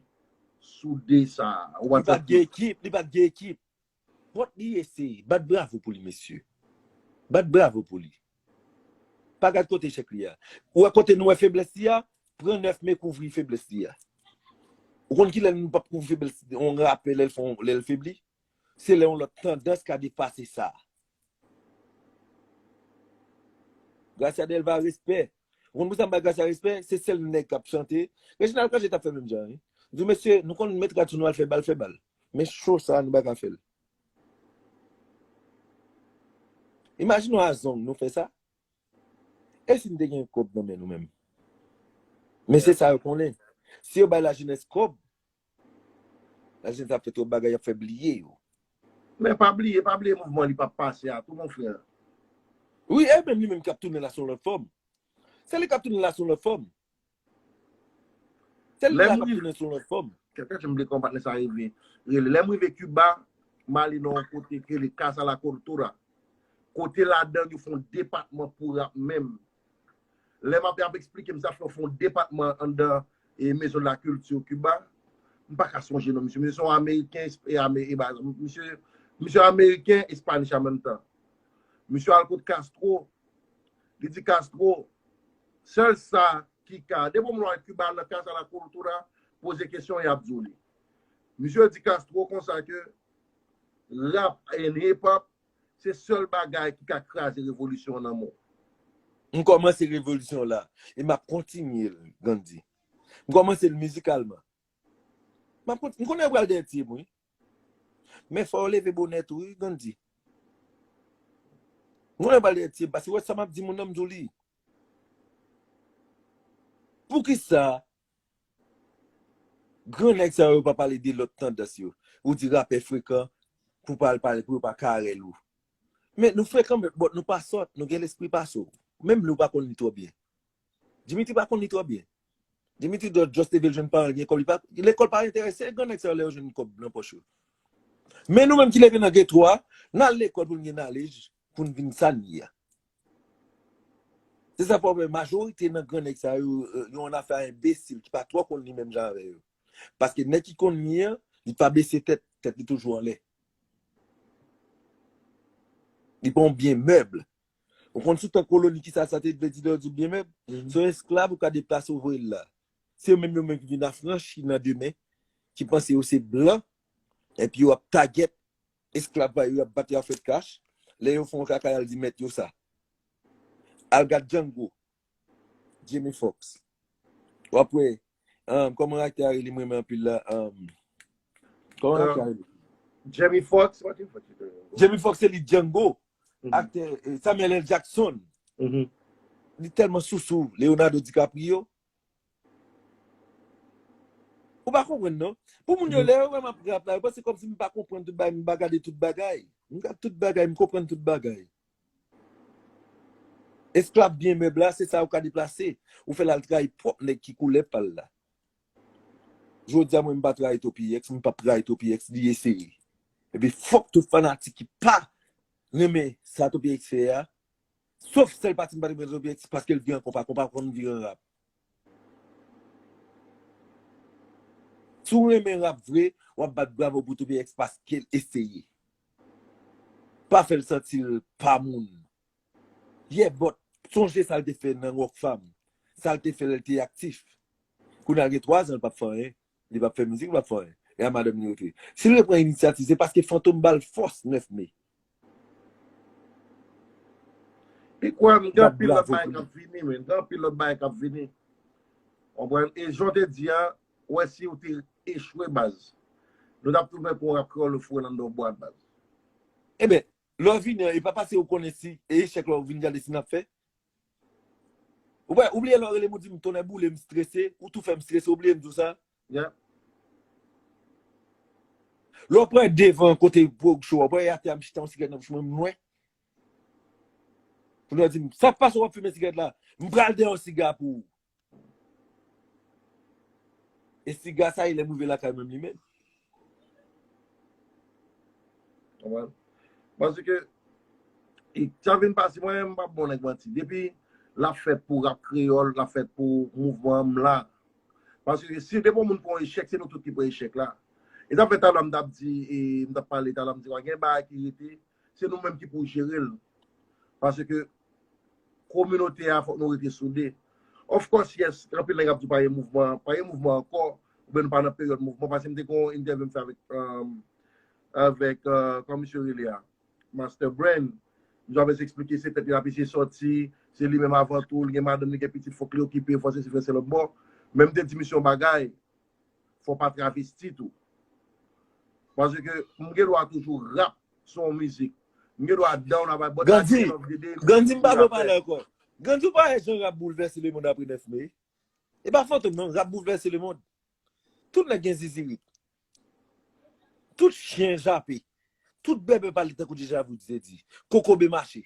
soude sa. Ou pa t santi. Li pa t gen ekip, li pa t gen ekip. But li eseye. Bat bravo pou li, mesye. Bat bravo pou li. Pa gad kote echèk li a. Ou wè kote nou wè feblès li a? Pran nèf me kouvri feblès li a. Ou konn kilè nou p ap kouvri feblès yon rapè lè l fè yon, lè l febli? Se lè yon lòt tandans ka depase sa. Gracia Delva, respè. Ou konn pou sa m bay Gracia respè? Se sèl nèg k ap chante. Reginald Cangé t ap fè menm jan, wi. M di, mesye, nou konn met rad sou nou al fè bal, fè bal. Men cho sa, nou pa ka fè l. Imajine w a zong, nou fè sa? E si n te gen kòb nan men nou menm? Men se sa yo konnen. Si yo bay lajenès kòb, lajenès ap fè twòp bagay, y ap fè bliye yo. Men pa bliye, pa bliye mouvman li p ap pase a tou, mon frè. Wi, e menm li menm k ap tounen la sou yon lòt fòm. Se li k ap tounen la sou yon lòt fòm. Sèl la k ap tounen sou lòt fòm. Kèlkè jan m vle konprann sa rive. Rele. Lè m rive Kiba, m ale nan yon kote ki rele Casa la Cultura. Kote ladan yo fè yon depatman pou rap menm. Lè m ap, ap eksplike m sa, fè yon depatman anndan e Maison de la Culture Kiba. M pa ka sonje non misye. Misye se yon Ameriken e, e, e, misye, misye Ameriken, Espanish an menm tan. Misye al kot Castro. Li di Castro, sèl sa ki ka, depi yon moun al Kiba, nan Casa la Cultura, poze kesyon, y ap di w li. Misye di Castro konsa ke rap and hip hop, se sèl bagay ki ka kraze revolisyon an nan men w. M kòmanse revolisyon la, e m ap kontinye l, Gandhi. M kòmanse l mizikalman. M ap kont-, m konnen yo pral dèyè tye m, wi. Men fò yo leve bonè tou, wi, Gandhi. M konnen yo pral dèyè tye m, paske wè sa m ap di moun nan, m di w li. Poukisa gran nèg sa yo pa pale de lòt tandans yo? Ou di rapè frekan pou pa al pale, pou yo pa karèl ou. Men nou frekan, men, but nou pa sòt, nou gen lespri pase w. Menm li w pa konn li twò byen. Dimitri pa konn li twò byen. Dimitri dò just te vle jwenn paran l gen kòb, li pa, lekòl pa enterese gran nèg sa yo lè yo jwenn kòb nan pòch yo. Men nou menm ki leve nan geto a, n al lekòl pou n gen knowledge, pou n vin sa n ye a. Se sa fè w wè majorite nan gran nèg sa yo, eh, yo yon afè a enbesil ki pa twò konn li menm jan avè yo. Paske nèg ki konn li an, li pa bese tèt, tèt li toujou anlè. Li pa yon byen mèb. Ou konn sou tan koloni ki sa, sa te vle di lè yo di w byen mèb? Se yon esklav ou ka deplase ou voye l la. Se yo menm yo menm ki vin afranchi nan demen, ki panse yo se blan, epi yo ap tagèt esklav pa yo, y ap bat yo a fè kach. Lè yo fè yon kaka, y al di mèt yo sa. Al gad Django, Jamie Foxx. W ap wè, um, kòman aktè a rele m renmen anpil la? Um, kòman aktè a rele? Jamie Foxx, what the fuck you doing? Jamie Foxx se li Django. Aktè, eh, Samuel L. Jackson. Li tèlman sousou, Leonardo DiCaprio. Ou pa konprann non. Pou moun yo, lè yo wè m ap rap la, yo panse kòmsi m pa konprann tout bagay, m pa gade tout bagay. M gad tout bagay, m konprann tout bagay. Esklav byen mèb la, se sa ou ka deplase. Ou fè l al trayi pwòp nèg ki koulè pa l la. Jodi a mwen m pa trayi Topi X, m p ap trayi Topi X, li eseye. Epi fòk tout fanatik ki pa renmen sa Topi X fè a, sof sèl pati m pa t renmen Topi X, paske l vire an konpa, konpa konn vire an rap. Si w renmen rap vre, w ap bat bravo pou Topi X paske l eseye. Pa fè l santi l pa moun. Yeah, but sonje sa l te fè nan Rockfam. Sa l te fè lè l te aktif. Kounye a gen twa zan l p ap fè anyen. Li p ap fè mizik, li p ap fè anyen. E a madanm li rete. Si l repran inisyativ, se paske Fantom ba l fòs nèf me. Pi kwè m, gen anpil lòt bagay k ap vini, men. Gen anpil lòt bagay k ap vini. Konprann? E jan w te di a, ou wè si w te echwe, baz. Nou t ap tou fè pou w rap kreyòl, nou foure l anndan bwat, baz. Eben, lè w vini an, e pa pase ou konnen si, e echèk la ou vin gade si n ap fè. Ou wè, ou bliye lè w rele m, ou di m, tonnè boule, m strese, ou tou fè m strese, ou bliye m di w sa? Yeah. Lè w pran devan kote Pwog Show, w pran atè a, m chita yon sigarèt nan bouch mwen, m lwen. Pou nou di m, sa k pase w ap fimen sigarèt la? M pral dèyè yon siga pou ou. E siga sa, e lè m rive lakay mwen li menm. Konprann? Paske, e, sa vin pase, mwen menm, m p ap bon nèg manti. Depi l ap fèt pou rap kreyòl, l ap fèt pou mouvman, m la. Paske si depi yon moun pran echèk, se nou tout ki pran echèk la. E sa fè talè m t ap di, e, m t ap pale talè, m di, gen bagay ki rete, se nou menm ki pou jere l. Paske kominote a, fòk nou rete soude. Of course, yes, anpil nèg ap di pa gen mouvman, pa gen mouvman ankò, oubyen nou pa nan peryòd mouvman, paske m te gen yon entèvyou m fè avèk, um, avèk, uh, kòman misye rele a? Master Brain. Misye ap eseye eksplike se tèt li l ap eseye sòti, se li menm avan tou, li gen madanm, li gen pitit, fòk li okipe, fòk se si fè se lòt bò. Men m te di misye yon bagay, fò w pa travesti tou. Paske m gen dwa toujou rap sou yon mizik. M gen dwa down a bay, but at the end of the day, Gandhi, m pa vle w pale ankò. Gandhi, ou pa wè jan rap boulvèse lemonn apre nèf me? E pa Fantom non, rap boulvèse lemonn. Tout nèg gen zizirit. Tout chen jape. Tout bèbè pale tankou Deja Vu te di. Kokobe mache.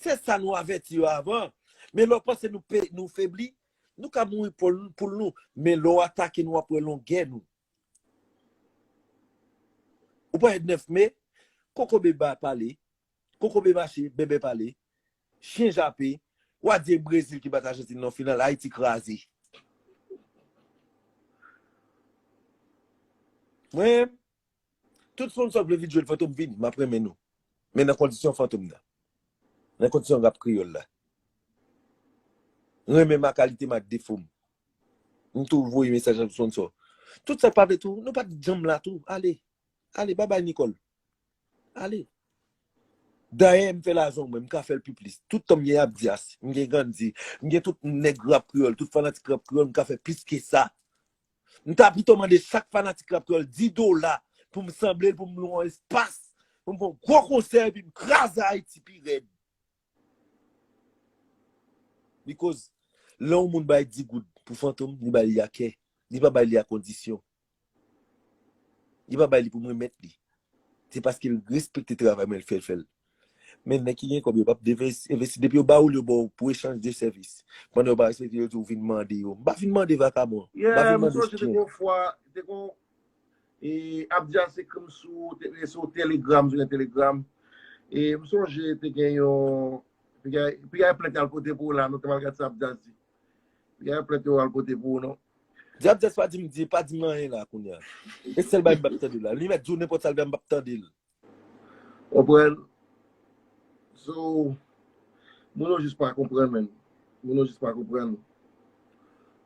Se sa nou avèti yo avan. Men lè w panse nou, pe, nou febli, nou ka mouri pou, pou nou. Men lè w atake nou, w ap wè longè nou. Ou pran nèf me, kokobe ba pale, kokobe mache, bèbè pale, chen jape, w a di e Brezil ki bat Ajantin nan final, Ayiti kraze. Mwen, tout sponsò k vle vin jwenn Fantom vini, m ap renmen nou. Men nan kondisyon Fantom nan. Nan kondisyon rap kreyòl la. Renmen m a kalite m ak defo m. M tou voye mesaj ak sponsò. Tout sa k pa vle tou, nou pa t janm la tou. Ale. Ale, babay Nicole. Ale. Dayè, m fè lajan mwen, m ka fè l pi plis. Tout tan m gen Abdias, m gen Gandhi, m gen tout nèg rap kreyòl, tout fanatik rap kreyòl, m ka fè plis ke sa. M ta pito mande chak fanatik rap kreyòl dis dola pou m sanble l, pou m lwe yon espas, pou m fè yon gwo konsè, epi m kraze Ayiti pi rèd. Because lè yon moun bay dis goud pou Fantom, li bay li a kè. Li pa bay li a kondisyon. Li pa bay li pou m remèt li. Se paske l respekte travay mwen, l fè l fè l. Men nèg ki gen kòb yo p ap devens- envesti. Depi yo ba ou l, yo ba w pou echanj de sèvis. Pandan yo pa respekte, yo di w vin mande yo. M pa vin mande vakabon. M pa Yeah, vin m mande sonje te chyen. Gen yon fwa, te gen e, Abdias ekri m sou te- sou Telegram, sou gen Telegram. E m sonje te gen yon piga piga plent al pote pou ou la, nou te mal gad sa Abdias di. Piga plent yo al pote pou ou non. Di Abdias pa di m di, pa di m anyen la kounye a. E sèl bagay m p ap tande la. Li mèt di w nenpòt sa l vle, m p ap tande l. Konprann? So, moun yo jis pa konprann, men. Moun yo jis pa konprann.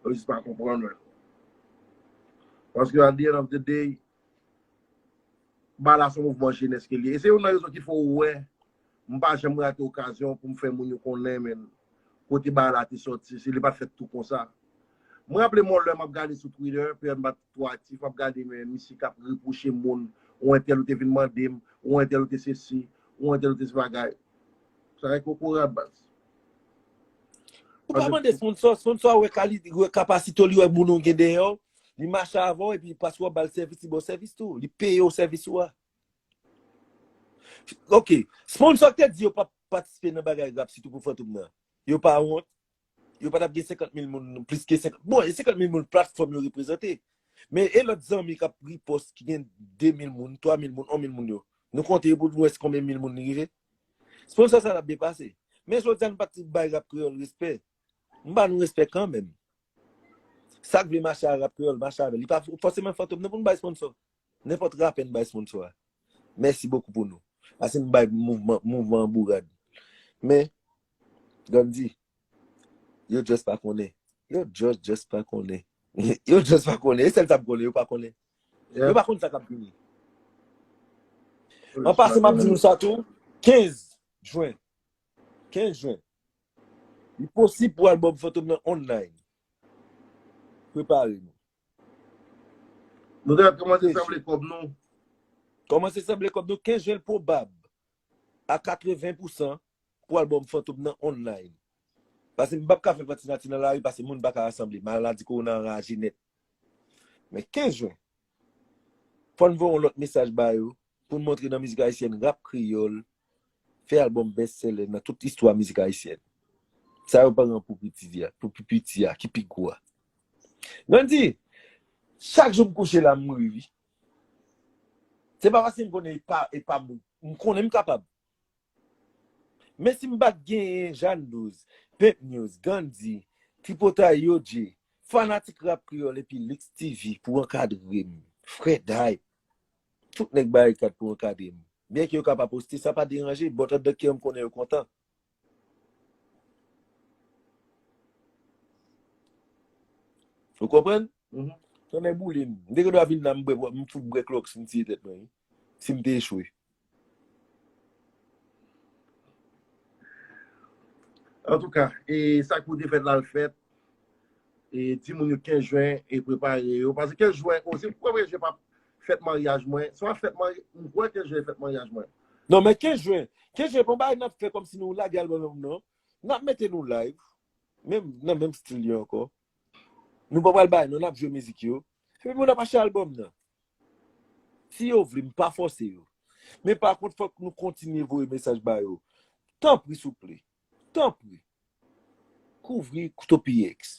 Yo jis pa konprann, men. Paske at the end of the day, ba la se yon mouvman jenès ke l ye. E se youn nan rezon ki fè w wè, m pa janm rate okazyon pou m fè moun yo konnen, men, kote ba la te sòti, si li pa t fèt tou konsa. Mwen raple m yon lè m ap gade sou Twitter, peryòd m pa t twò aktif, m ap gade men misye k ap repwoche moun, ou entèl ou te vin mande m, ou entèl ou te sesi, ou entèl ou te se bagay. Sa e kokorat baz. Ou pa mande sponsò, sponsò wè kali, wè kapasite w, li wè moun ou gen dèyè w, li mache avè w, epi paske w ap ba l sèvis, li ba w sèvis tou, li peye w sèvis ou a. Ok, sponsò ki te di yo p ap patisipe nan bagay rap, sitou pou Fantom nan. Yo pa wont. Yo pa t ap gen senkant mil moun, plis ke senkant. Bon, e senkant mil moun platfòm yo reprezante. Men e lòt zanmi k ap ripòs ki gen de mil moun, twa mil moun, yon mil moun yo. Nou konte yo pou nou wè konbyen mil moun li rive. Sponsò sa t ap byen pase. Men jodi a nou pa t bay rap kreyòl respè. M ba nou respè kanmenm. Sa k vle mache a rap kreyòl, mache avè l. Li pa fòseman Fantom nan pou n bay sponsò. Nenpòt rapè n bay sponsò a. Mèsi bokou pou nou. Pase n bay mouvman, mouvman an bourad. Men, Gandhi, yo just pa konnen. Yo just, just pa konnen. Yo just pa konnen. E sèl sa m konnen, yo pa konnen. Yo pa konn sa k ap vini. An pasan, m ap di nou sa tou. Kenz jen. Kenz jen. Li posib pou albòm Fantom nan online. Prepare nou. Nou te ap kòmanse sanble kòb nou. Kòmanse sanble kòb nou. Kenz jen l pwobab a katreven pousan pou albòm Fantom nan online. Paske m p ap ka fè pati nati nan lari, paske moun pa ka rasanble. Maladi kowona an raje nèt. Men kenz jen, fò n voye yon lòt mesaj ba yo, pou n montre nan mizik ayisyèn, rap kreyòl fè albòm best seller nan tout istwa mizik ayisyèn. Sa yo pa rann pou piti a, pou pi piti a, ki pi gwo a. Gandhi, chak jou m kouche la, m ri wi. Se pa paske m konnen e pa, e pa m, m konnen m kapab. Men si m pa t genyen Jeanne Douze, Pimp News, Gandhi, Tripotay Yodje, fanatik rap kreyòl epi Lix T V pou ankadre m, Fred Hype, tout nèg Barikad pou ankadre m. Byenke yo ka pa poste, sa pa deranje, but anndan kè yo m konnen yo kontan. Ou konprann? Tonnè boule m. M te gen dwa vin la, m bwè, m fout bwè klòks, m tiye tèt mwen wi. Si m te echwe. Antouka, e sa k pou te fèt la, l fèt. E di moun yo kenz jen, e prepare yo. Paske kenz jen osi, m kwè kenz jen p ap fèt maryaj mwen. Se pa fèt maryaj, m kwè kenz jen fèt maryaj mwen. Non, men kenz jen, kenz jen pa yon bagay n ap fè kòmsi nou lage albòm nan, non. N ap mete nou live. Menm, nan menm stil yo ankò. Nou pa pral bay non, n ap jwe mizik yo. Epi moun ap achte albòm nan. Si yo vle, m pa fòse yo. Men pa kont, fòk nou kontinye voye mesaj ba yo. Tanpri, souple. Tanpri. kouvri Topiyex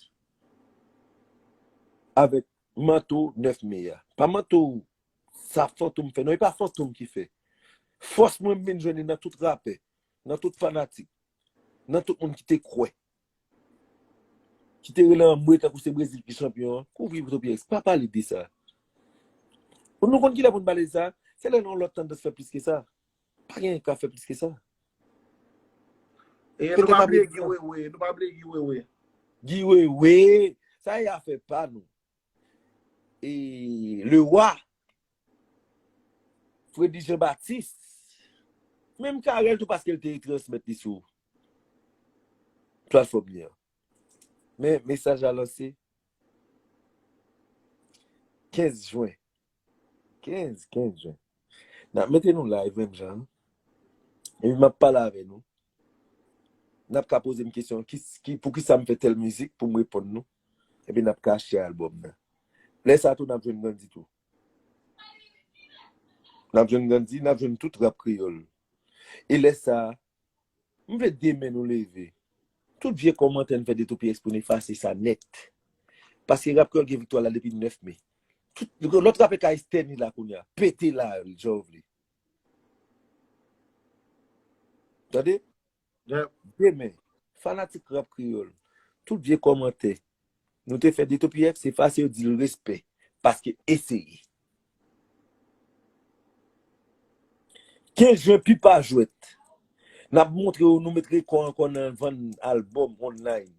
avèk manto nèf me a. Pa manto sa Fantom fè, non, e pa Fantom ki fè. Fòs mwen m vin jwenn li nan tout rapè, nan tout fanatik, nan tout moun ki te kwè, ki te rele anmwe tankou se Brezil ki chanpyon an. Kouvri Topiyex, pa pale de sa. Nou konn kilè pou n pale de sa? Se lè nan yon lòt tandans fè plis ke sa. Pa gen ka fè plis ke sa. E nou pa bliye Guy Wewe, nou pa bliye Guy Wewe. Guy Wewe, sa e afè pa nou. E Lewa, Freddy Jean Baptiste, menm Carel tou paske l te transmèt li sou platfòm li an. Men mesaj la lanse kenz jen. Kenz, kenz jen. N ap mete nou live menm jan. Epi m ap pale avè nou. N ap ka poze m kesyon, ki, ki, poukisa m fè tèl mizik pou m reponn nou. Epi n ap ka achte albòm nan. Lè sa tou, n ap jwenn Gandhi tou. N ap jwenn Gandhi, n ap jwenn tout rap kreyòl. E lè sa, m vle demen nou leve. Tout vye kòmantè n fè de Topiyex pou n efase sa nèt. Paske rap kreyòl gen viktwa la depi nèf me. Tout lòt rapè ka estène la kounye a. Pete la, jan w vle. Tande? Demen, fanatik rap kreyòl, tout vye kòmantè nou te fè de Topiyex, efase yo, di l respè, paske eseye. Kenz jen, pi pa jwèt. N ap montre w, nou met rekò ankò nan vann albòm online.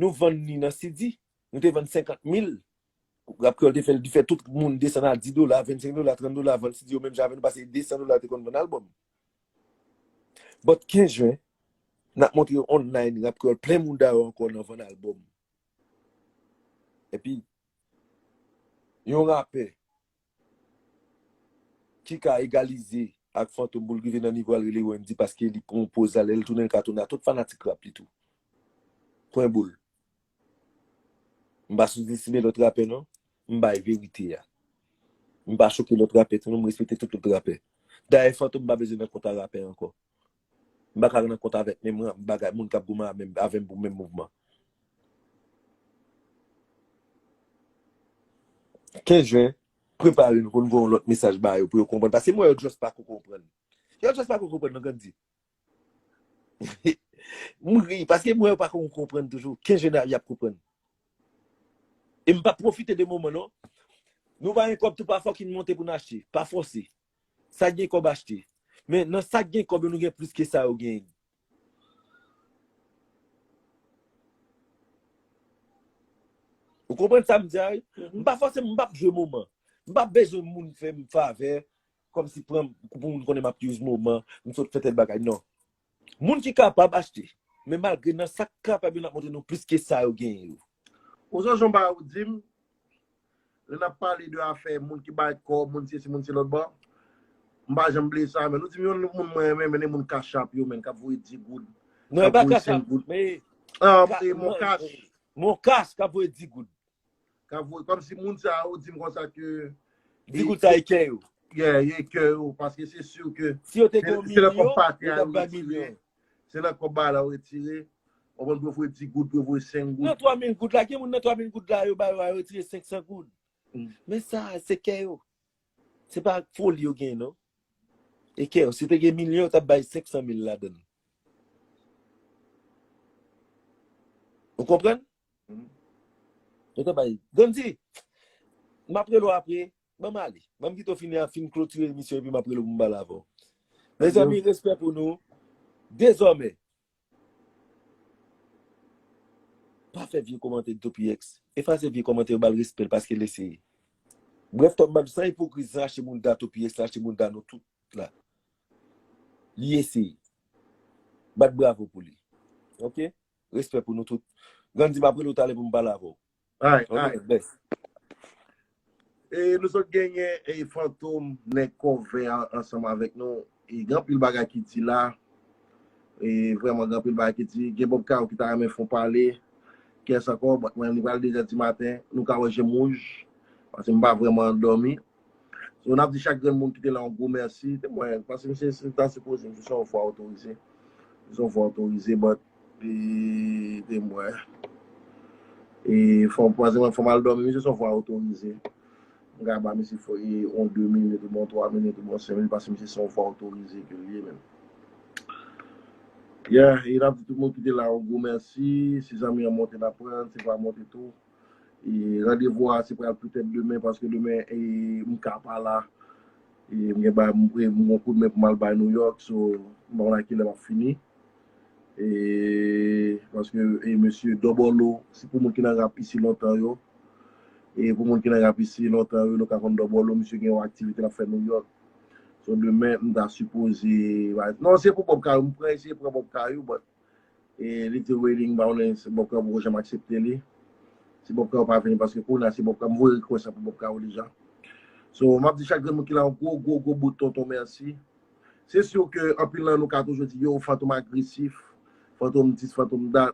Nou vann li nan C D, nou te vann senkant mil. Rap kreyòl te fè l, li fè tout moun desann a dis dola, vennsenk dola, trant dola, vann C D yo menm jan avè nou, paske desan dola te konn vann albòm. But kenz jen, n ap montre yo online, rap kreyòl plen mouda yo ankò nan vann albòm. Epi, yon rapè ki ka egalize ak Fantom pou l rive nan nivo a l rele Wendy paske li pran yon poz la, lè l tounen l ka tounen a tout fanatik rap li tou. Pwen boul. M pa souzestime lòt rapè non. M bay verite a. M pa choke lòt rapè tou non, m respekte tout lòt rapè. Dayè Fantom pa bezwen nan kont a rapè ankò. M pa ka nan kont avèk menm bagay moun k ap goumen avè m pou menm mouvman. Kenz jen, prepare nou pou n voye yon lòt mesaj ba yo pou yo konprann. Paske m wè yo just pako konprann. Yo just pako konprann nan Gandhi. M ri, paske m wè yo pako konprann toujou. Kenz jen y ap konprann. E m p ap pwofite de moman non. Nou pa gen kòb tou pa fòk ki n monte pou n achte. Pa fòse. Sa k gen kòb achte. Men nan sa k gen kòb yo nou gen plis ke sa yo genyen. Ou konprann sa m di a wi? M pa fòse, m p ap jwe moman. M p ap bezwen moun fè m favè kòmsi pran pou moun konnen m ap use moman, m sot fè tèl bagay. Non. Moun ki kapab achte. Men malgre nan sa k kapab yo n ap montre nou plis ke sa yo genyen yo. Ou sonje yon bagay ou di m, lè n ap pale de afè moun ki bay kòb, moun sesi, moun se lòt bò, m pa janm bliye sa, men nou di m yon moun mwen renmen, men moun Cash App yo, men k ap voye dis goud. Non, e pa Cash App, men Mon Cash. Mon Cash k ap voye dis goud. K ap voye, kòmsi moun sa yo di m konsa ke dis goud sa e kè yo. Yeah, e kè yo, paske se si ke si yo te gen yon milyon, yo t ap bay milyon. Se nan kòb bagay la yo retire. Ou konprann, pou yo voye dis goud, pou yo voye senk goud. Nan twa mil goud la, gen moun nan twa mil goud la, yo ba yo a retire senk san goud. Men sa, se kè yo. Se pa foli yo gen, non. E kè yo, si te gen milyon, yo t ap bay senk san mil ladan l. Ou konprann? Yo t ap bay. Gandhi, m ap rele w apre. Ban m ale. Ban m kite w fini a, fin klotire emisyon epi m ap rele w pou m pale avè w. Mezanmi, respè pou nou. Dezòmè, pa fè vye kòmantè de Topiyex. Efase vye kòmantè yo, ba l respè l paske l eseye. Brèf, Top Bad, san ipokrizi, san achte moun da Topiyex, san achte moun da nou tout la. Li eseye. Bat bravo pou li. Oke? Respè pou nou tout. Gandhi, m ap rele w talè pou m pale avè w. Alright, alright. E nou sot genyen e Fantom, Nèg Kò Vè a ansanm avèk nou. E gen anpil bagay ki di la. E vrèman gen anpil bagay ki di. Gen Bob Caro ki ta renmen fè yon pale. Kiyès ankò? But mwen li pral de zè di maten. Nou ka wè je m wouj. Paske m pa vrèman dòmi. So n ap di chak grenn moun ki te la yon gwo mèsi. Te mwen, paske misye se ta sipoze, misye se yon vwa otorize. Misye se yon vwa otorize, but E, te m wè. E, fò m, paske mwen, fò m al dòmi, misye se yon vwa otorize. M ka ba misye fò, e, yon de minit, ou bon twa minit, ou bon senk minit, paske misye se yon vwa otorize ke l ye, menm. Yeah, e n ap di tout moun ki te la, yon gwo mèsi. Si zanmi an monte, n ap pran, si pa monte tou. E randevou a, se pral petèt demen, paske demen, e, m ka pa la. E m gen bay, m pre, m gon koudmen pou m al bay New York, so, m pa konn a kilè m ap fini. E, paske, e, mesye Double O, se pou moun ki nan rap isi lontan yo. E pou moun ki nan rap isi lontan yo, nou ka konn Double O, misye gen yon aktivite l ap fè New York. So, demen, m ta sipoze, non, se pou Bob Kayou, m pran, eseye pran Bob Kayou, but, e, li te waiting, m pa konnen si Bob Kayou poko janm aksepte li. Si Bob Kayou pa vini, paske kounye a, se Bob Kayou, m voye request la pou Bob Kayou deja. So, m ap di chak grenn moun ki la, yon gwo, gwo, gwo bout tonton mèsi. Se si ke anpil nan nou ka toujou di, yo, Fantom agresif, Fantom dis, Fantom dat.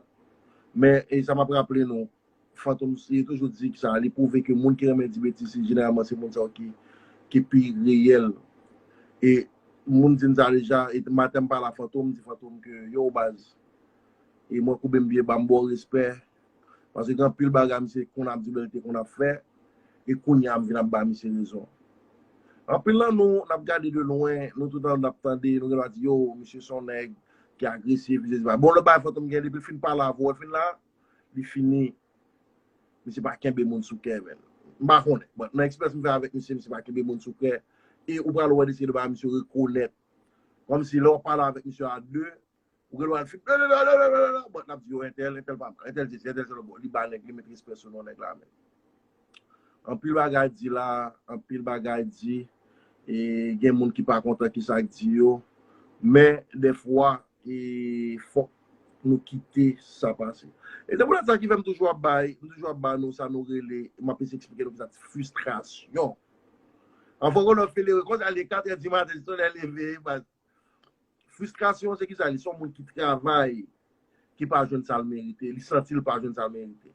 Men, e sa m ap raple nou, Fantom, li toujou di sa, li pwouve ke moun ki renmen di betiz, se jeneralman se moun sa yo ki, ki pi reyèl. E moun di m sa deja, e maten m pale a Fantom, m di Fantom ke, yo, baz, e mwen koube m byen ba, m ba w respè. Paske gen anpil bagay misye konn ap di, bèl te konn ap fè, e kounye a m vin ap ba misye rezon. Anpil nan nou, n ap gade de lwen, nou toutan n ap tande, nou gen dwa di, yo, misye se yon nèg ki agresif, misye se pa. Bon, lòt bagay Fantom gen, depi l fin pale avè w, l fin la, li fini. Misye pa kenbe moun sou kè, men. M pa konnen. But nan eksperyans m fè avèk misye, misye pa kenbe moun sou kè. E ou pral wè li se de bagay misye rekonèt. Kòmsi lè w pale avèk misye a de, ou gen dwa fin, but n ap di, yo, entèl, entèl pa mal, entèl sesi, entèl se lòt bò. Li ba nèg, li met respè sou non nèg la, men. Anpil bagay di la, anpil bagay di, e gen moun ki pa kontan ki sa k di yo, men dèfwa, e fòk nou kite sa pase. E se poutèt sa ki fè m toujou ap bay, m toujou ap ba nou sa nou rele, m ap eseye eksplike nou ki sa fristrasyon. Anvan konnen w file, konsa li kat è di maten, solèy leve, baz. Fristrasyon, se ki sa? Li se yon moun ki travay, ki pa jwenn sa l merite, li santi l pa jwenn sa l merite.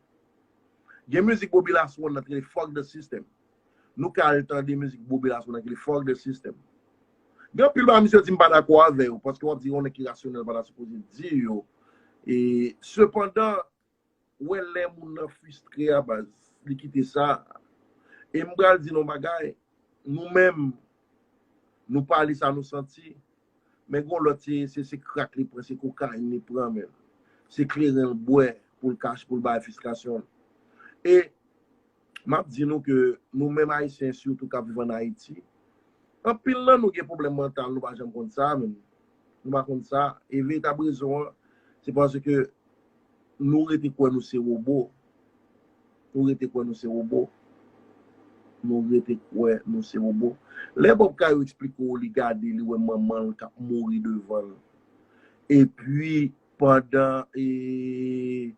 Gen mizik Bobby Laswon nan ki rele Fuck the System. Nou ka al tande mizik Bobby Laswon nan ki rele Fuck the System. Gen anpil bagay misye di m pa dakò avè yo, paske w ap di yon nèg ki rasyonèl pa ta sipoze di yo. E, sepandan, wè lè moun nan fristre a, baz, li kite sa. E m pral di nou yon bagay, nou menm, nou pale sa nou santi, men gon lòt, se, se, se krak li pran, se kokayin li pran, men. Se kleren l bwè pou l kache, pou l bay fristrasyon l. E m ap di nou ke nou menm Ayisyen, sitou k ap viv ann Ayiti, anpil nan nou gen pwoblèm mantal, nou pa janm konn sa, men. Nou pa konn sa. E veritab rezon an, se paske nou rete kwè nou se wobo. Nou rete kwè nou se wobo. Nou rete kwè nou se wobo. Lè Bob Kayou eksplike w, li gade, li wè manman l k ap mouri devan l. Epi, pandan, e,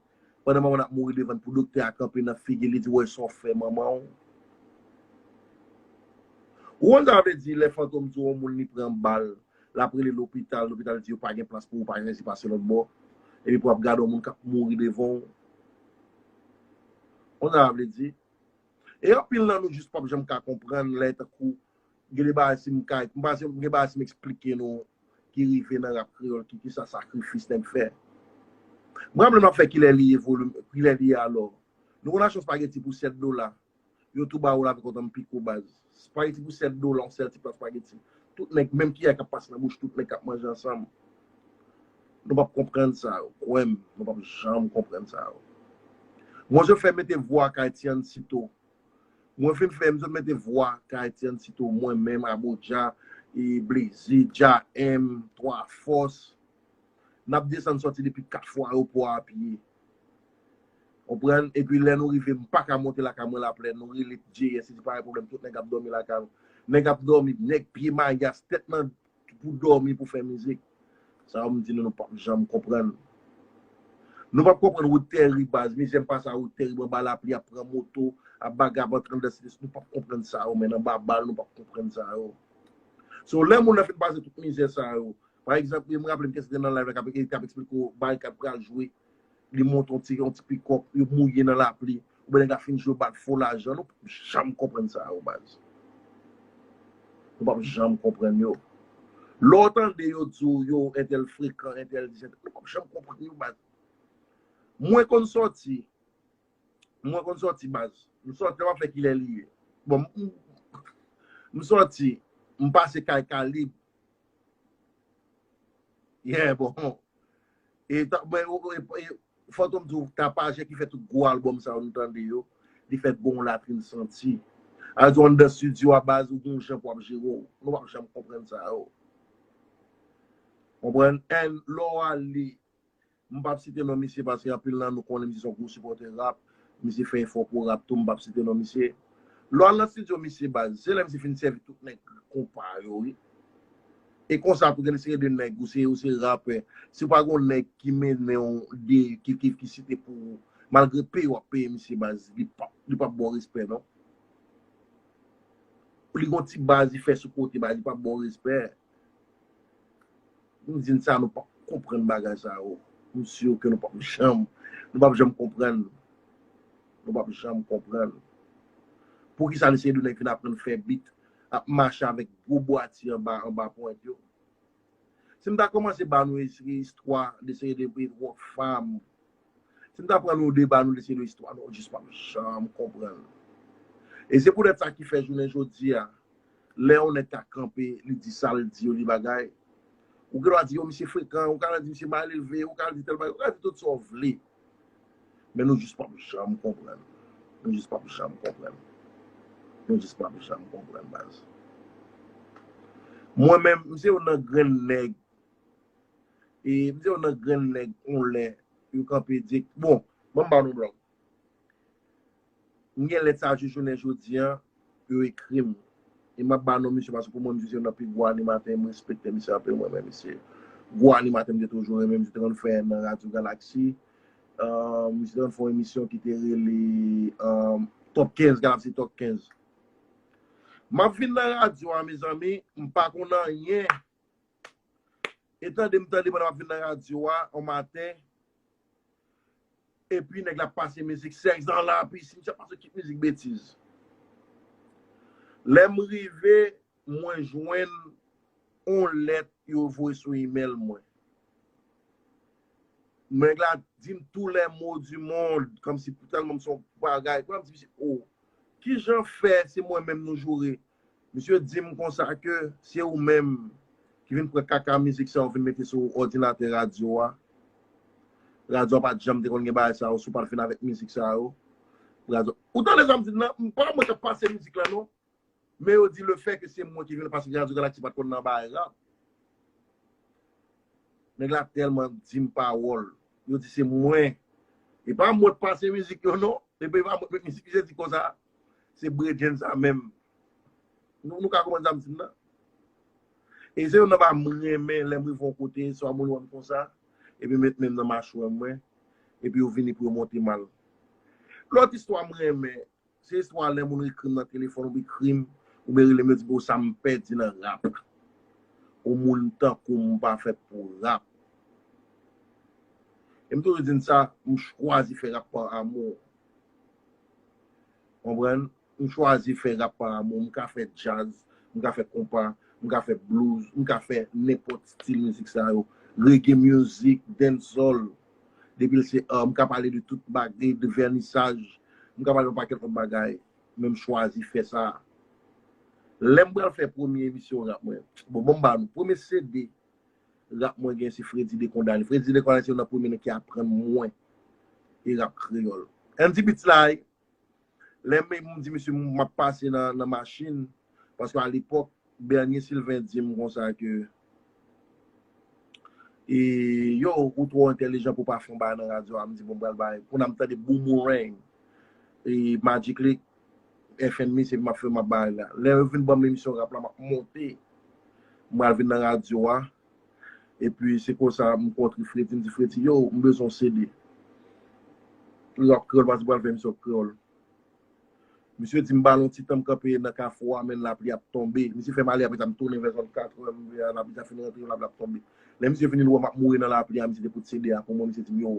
pandan manman l ap mouri devan l, pou doktè a kanpe nan figi l, li di, wè sa w fè manman w. Ou konn sa vle di, lè Fantom di w yon moun li pran bal, l ap rele lopital, lopital di yo pa gen plas pou ou, pa gen anyen, se pase lòt bò. Epi pou ap gade yon moun k ap mouri devan w. Ou konn sa vle di? E anpil nan nou jis p ap janm ka konprann lè tankou gen de bagay si m ka, m panse gen bagay si m eksplike nou ki rive nan rap kreyòl, ki, ki sa sakrifis nèg fè. M raple m ap fè kilè li ye volim, kilè li ye alò. Nou konn achte yon spageti pou sèt dola. Yo tou ba ou l avèk yon tanm piko baz. Spageti pou sèt dola, yon sèl ti plat spageti. Tout nèg, menm kiyè k ap pase nan bouch, tout nèg k ap manje ansanm. Nou p ap konprann sa yo. Kwè m, nou p ap janm konprann sa yo. Mwen, je fè mete vwa kay Tiancito. Mwen fin fè, m sot mete vwa kay Tiancito, mwen menm, Aboudja, e Blazy, Dja M, Twa Fòs. N ap desann sòti depi kat fwa ayewopò a pye. Konprann? Epi lè nou rive, m pa ka monte lakay mwen Laplè, nou rele J S, li di pa gen pwoblèm, tout nèg ap dòmi lakay nou. Nèg ap dòmi, nèg pye mayas, tèt nan pou dòmi, pou fè mizik. Sa yo m di nou, nou p ap janm konprann. Nou p ap konprann wout tèrib baz, mizè m pase a wout tèrib anba lapli, ap pran moto, ap bagabant anndan site, nou p ap konprann sa yo, men anba bal, nou p ap konprann sa yo. So, lè moun nan fin pase tout mizè sa yo, pa egzanp, m raple m kèk te nan live la k ap, k ap eksplike w bagay k ap pral jwe, li monte yon ti, yon ti pikòp, yo mouye nan lapli, oubyen nèg la fin jwe bat fo lajan, nou p ap janm konprann sa yo, baz. Nou p ap janm konprann yo. Lè w tande yo di w, yo, entèl frekan, entèl di, entèl, nou p ap janm konprann yo, baz. Mwen konn sòti. Mwen konn sòti baz. M sòti, m ap fè kilè li ye. Bon, m, m sòti, m pase kay Kalib. Yeah, bon. E, ta, mwen, e, e, Fantom di w, Tapajè ki fè tout gwo albòm sa yo nou tande yo, li fè bon latrin santi. A di w anndan studio a baz, ou gen yon jan pou w ap jere w. Nou p ap janm konprann sa yo. Konprann? And lè w ale, m p ap site non misye paske anpil nan nou konnen misye se yon gwo sipòtè rap. Misye fè efò pou rap tou, m p ap site non misye. Lè w al nan studio misye baz, se lè misye fin sèvi tout nèg konpa yo, wi. E konsa tou gen seri de nèg, ou se, ou se rapè. Si w pa gen yon nèg ki mennen w de, ki, ki, ki site pou ou, malgre peye w ap peye misye baz, li p ap, li p ap ba w respè, non. Li gen yon ti baz, li fè sou kote, baz, li p ap ba w respè. M di n sa, nou p ap konprann bagay sa yo. M si ke nou p ap janm, nou p ap janm konprann. Nou p ap janm konprann. Poukisa n seri de nèg vin aprann fè bit, ap mache avèk gwo bwati anba, anba pwent yo? Si m ta kòmanse ba nou es-, istwa de seri de bit Rockfam, si m ta pran nou deba, nou de seri de istwa, nou jis p ap janm konprann. E se poutèt sa ki fè jounen jodi a, lè yon nèg ka kanpe, li di sa l di yo, li bagay, ou gen dwa di, yo, misye frekan, ou ka di misye mal elve, ou ka di tèl bagay, ou ka di tout sa w vle. Men nou jis p ap janm konprann. Nou jis p ap janm konprann. Nou jis p ap janm konprann, baz. Mwen menm, m se youn nan grenn nèg. E m se youn nan grenn nèg, yon lè, yo kanpe di, bon, ban m ba nou blòk. M gen lè sa jis jounen jodi a, yo ekri m. E m ap ba non misye, paske pou mwen, misye se youn nan pi gwo animatè, m respekte misye anpil, mwen menm, misye. Gwo animatè, m te toujou renmen, misye te konn fè nan Radyo Galaksi. Ah, misye te konn fè yon emisyon ki te rele, ah, Top kenz, Galaksi Top kenz. M ap vin nan radyo a, mezanmi, m pa konn anyen. E tande m tande pandan m ap vin nan radyo a, yon maten, epi nèg la ap pase mizik Sèks dan la pisin, misye ap pase kit mizik betiz. Lè m rive, mwen jwenn yon lèt yo voye sou imèl mwen. Nèg la di m tous les maux du monde, kòmsi pou tèlman m se yon bagay. Kòmsi, oh, kijan fè se mwen menm nou joure? Misye di m konsa ke se ou menm ki vin pran kaka mizik sa yo vin mete sou òdinatè radyo a. Radyo a pa t janm te konn gen bagay sa yo, si w pa t vin avèk mizik sa yo. Radyo, ou tande sa m di nan, m pa mwen k ap pase mizik la non. Men yo di lefètke se mwen ki vin, paske Radyo Galaksi pa t konn nan bagay rap. Nèg la tèlman di m pawòl. Yo di se mwen. E pa mwen k pase mizik yo non. E pa mwen k met mizik, misye di konsa. Se bredjenn sa menm. Nou, nou ka konprann sa m di m nan. E se youn nan bagay m renmen lè m rive yon kote, swa moun wè m konsa, epi met men m nan machwè mwen, epi yo vini pou yo monte m al. Lòt istwa m renmen, se istwa lè moun ekri m nan telefòn, oubyen ekri m, oubyen rele m, yo di, bro, sa m pèdi nan rap. Yon moun tankou m pa fèt pou rap. E m toujou di n sa, m chwazi fè rap pa amou. Konprann? M chwazi fè rap pa amou. M ka fè djaz, m ka fè konpa, m ka fè blues, m ka fè nenpòt stil mizik sa yo. Reggae music, dancehall. Depi l se, ah, m ka pale de tout bagay, de vènisaj. M ka pale yon pakèt lòt bagay. Men m chwazi fè sa. Lè m pral fè premye emisyon rap mwen, bon, bon, m ba nou, premye C D rap mwen gen se Freddy Dekondale. Freddy Dekondale se youn nan premye nèg ki aprann mwen e rap kreyòl. Andy Beats la, lè m, m di misye m ap pase nan, nan machin, paske alepòk, Bernier Sylvain di m konsa ke, e, yo, ou twò entèlijan pou pa fè yon bagay nan radyo a. M di, bon, m pral bay. Kounye a m tande Boomerang, e, Magic Lick, F N M, se m ap fè m ap bay la. Lè yo vin ban m emisyon rap la, m ap monte. M pral vin nan radyo a. Epi se konsa m kontre Fredi, m di Fredi, yo, m bezwen yon C D. Rap kreyòl, paske m pral fè emisyon kreyòl. Misye di m ba l yon ti tan, m kanpe nan kafou a, men lapli ap tonbe. Misye fè m ale, apre sa m tounen vè zòn katrè, m vè lapli sa fin rantre, lapli ap tonbe. Lè misye vini, l wè m ap mouri nan lapli a, misye te pote C D a pou mwen, misye di m, yo,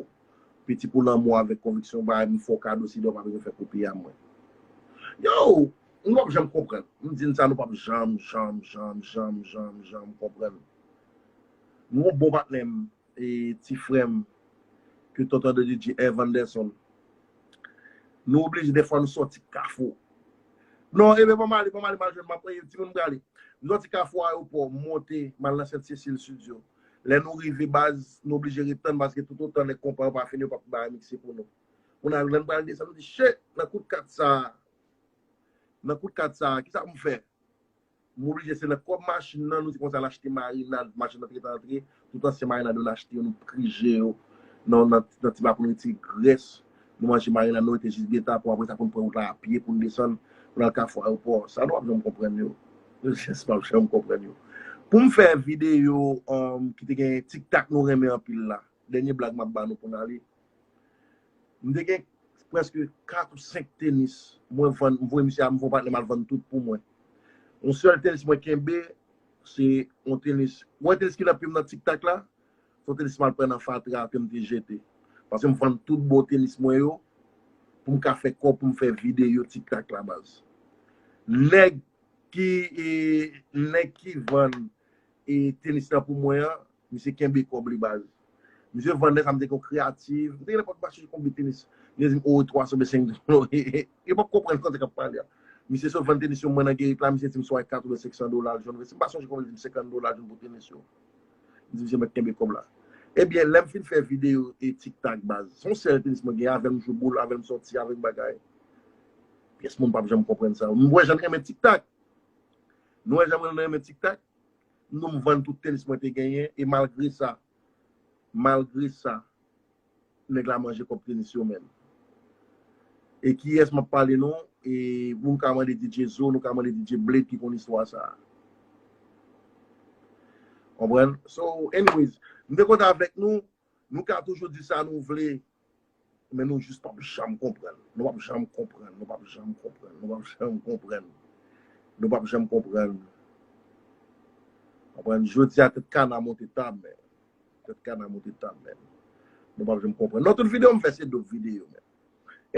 piti, pou lanmou avèk konviksyon, bagay, m fè w kado C D a, w pa bezwen fè kopi a mwen. Yo, nou p ap janm konprann. M di n sa, nou p ap janm, janm, janm, janm, janm, janm konprann. Nou gon bon patnè m, e, ti frè m, ke tonton de D J Evanderson. Nou oblije defwa nou sòti Kafou. Non, ebyen, ban m ale, ban m ale, m al jwenn, m ap preye, timoun, m prale. Nou sòti Kafou ayewopò, monte, m al nan Sent Sesil Studio. Lè nou rive baz, nou oblije ret tann paske toutotan nèg konpa yo pa fini, yo p ap bay mikse pou nou. Kounye a, lè n pral desann, nou di, shit, nan kout kat sa a, nan kout kat sa a, kisa pou m fè? M oblije, se nan kòb machin nan, nou di konsa, n achte marinad, machin nan te gentan antre, tout ansyen marinad yo n achte yo, nou prije yo nan, nan, nan ti bak pou nou retire grès, nou manje marinad, nou rete jis Guet-Apens, apre sa pou n pran wout la apye pou n desann, pou n al Kafou ayewopò. Sa nou p ap janm konprann yo. Yo jis p ap janm konprann yo. Pou m fè videyo um, ki te gen TikTok nou renmen anpil la, dènye blag m ap ba nou pou n ale. M te gen prèske kat ou senk tenis. Mwen vann, m voye misye a, m voye patnè m al vann tout pou mwen. Yon sèl tenis mwen kenbe, se yon tenis. Ou wè tenis ki nan pye m nan TikTok la? Se yon tenis m al pran nan fatra ke m te jete. Paske m vann tout bon tenis mwen yo pou m ka fè kòb pou m fè videyo TikTok la baz. Nèg ki, e, nèg ki vann e tenis la pou mwen an, misye kenbe kòb li baz. Misye vann lè sa m te gen yon kreyativ. M te gen nenpòt mache konbyen tenis. Misye di m, o, twa san oubyen senk dola. Yo p ap konprann kote k ap pale a. Misye sot vann tenis yo mwen nan gerit la, misye di m swa kat oubyen senk san dola l jwenn. Si m pa sonje konbyen li di m senkant dola l jwenn pou tenis yo. M di misye mèt kenbe kòb la. Ebyen, lè m fin fè videyo e TikTok baz. Se yon sèl tenis mwen gen, avè l m jwe boul, avè l m sòti, avè l m bagay. Pyès moun p ap janm konprann sa. M wè jan l renmen TikTok. Nou wè jan l renmen TikTok. Nou m vann tout tenis mwen te genyen, e malgre sa, malgre sa, nèg la manje kòb tenis yo menm. E kiyès m ap pale non? E nou ka mande D J Zo, nou ka mande D J Blade ki konn istwa sa a. Konprann? So, anyways, m te kontan avèk nou. Nou ka toujou di sa nou vle, men nou jis p ap janm konprann. Nou p ap janm konprann. Nou p ap janm konprann. Nou p ap janm konprann. Nou p ap janm konprann. Konprann? Jodi a, tèt kana monte tab, men. Tèt kana monte tab, men. Nou p ap janm konprann. Non, tout videyo m fè, se dope videyo, men.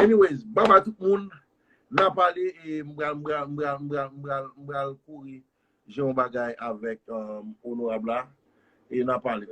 Anyways, babay tout moun. N a pale, e m pral, m pral, m pral, m pral, m pral, m pral kouri. Jan yon bagay avèk um, onorab la. E n a pale.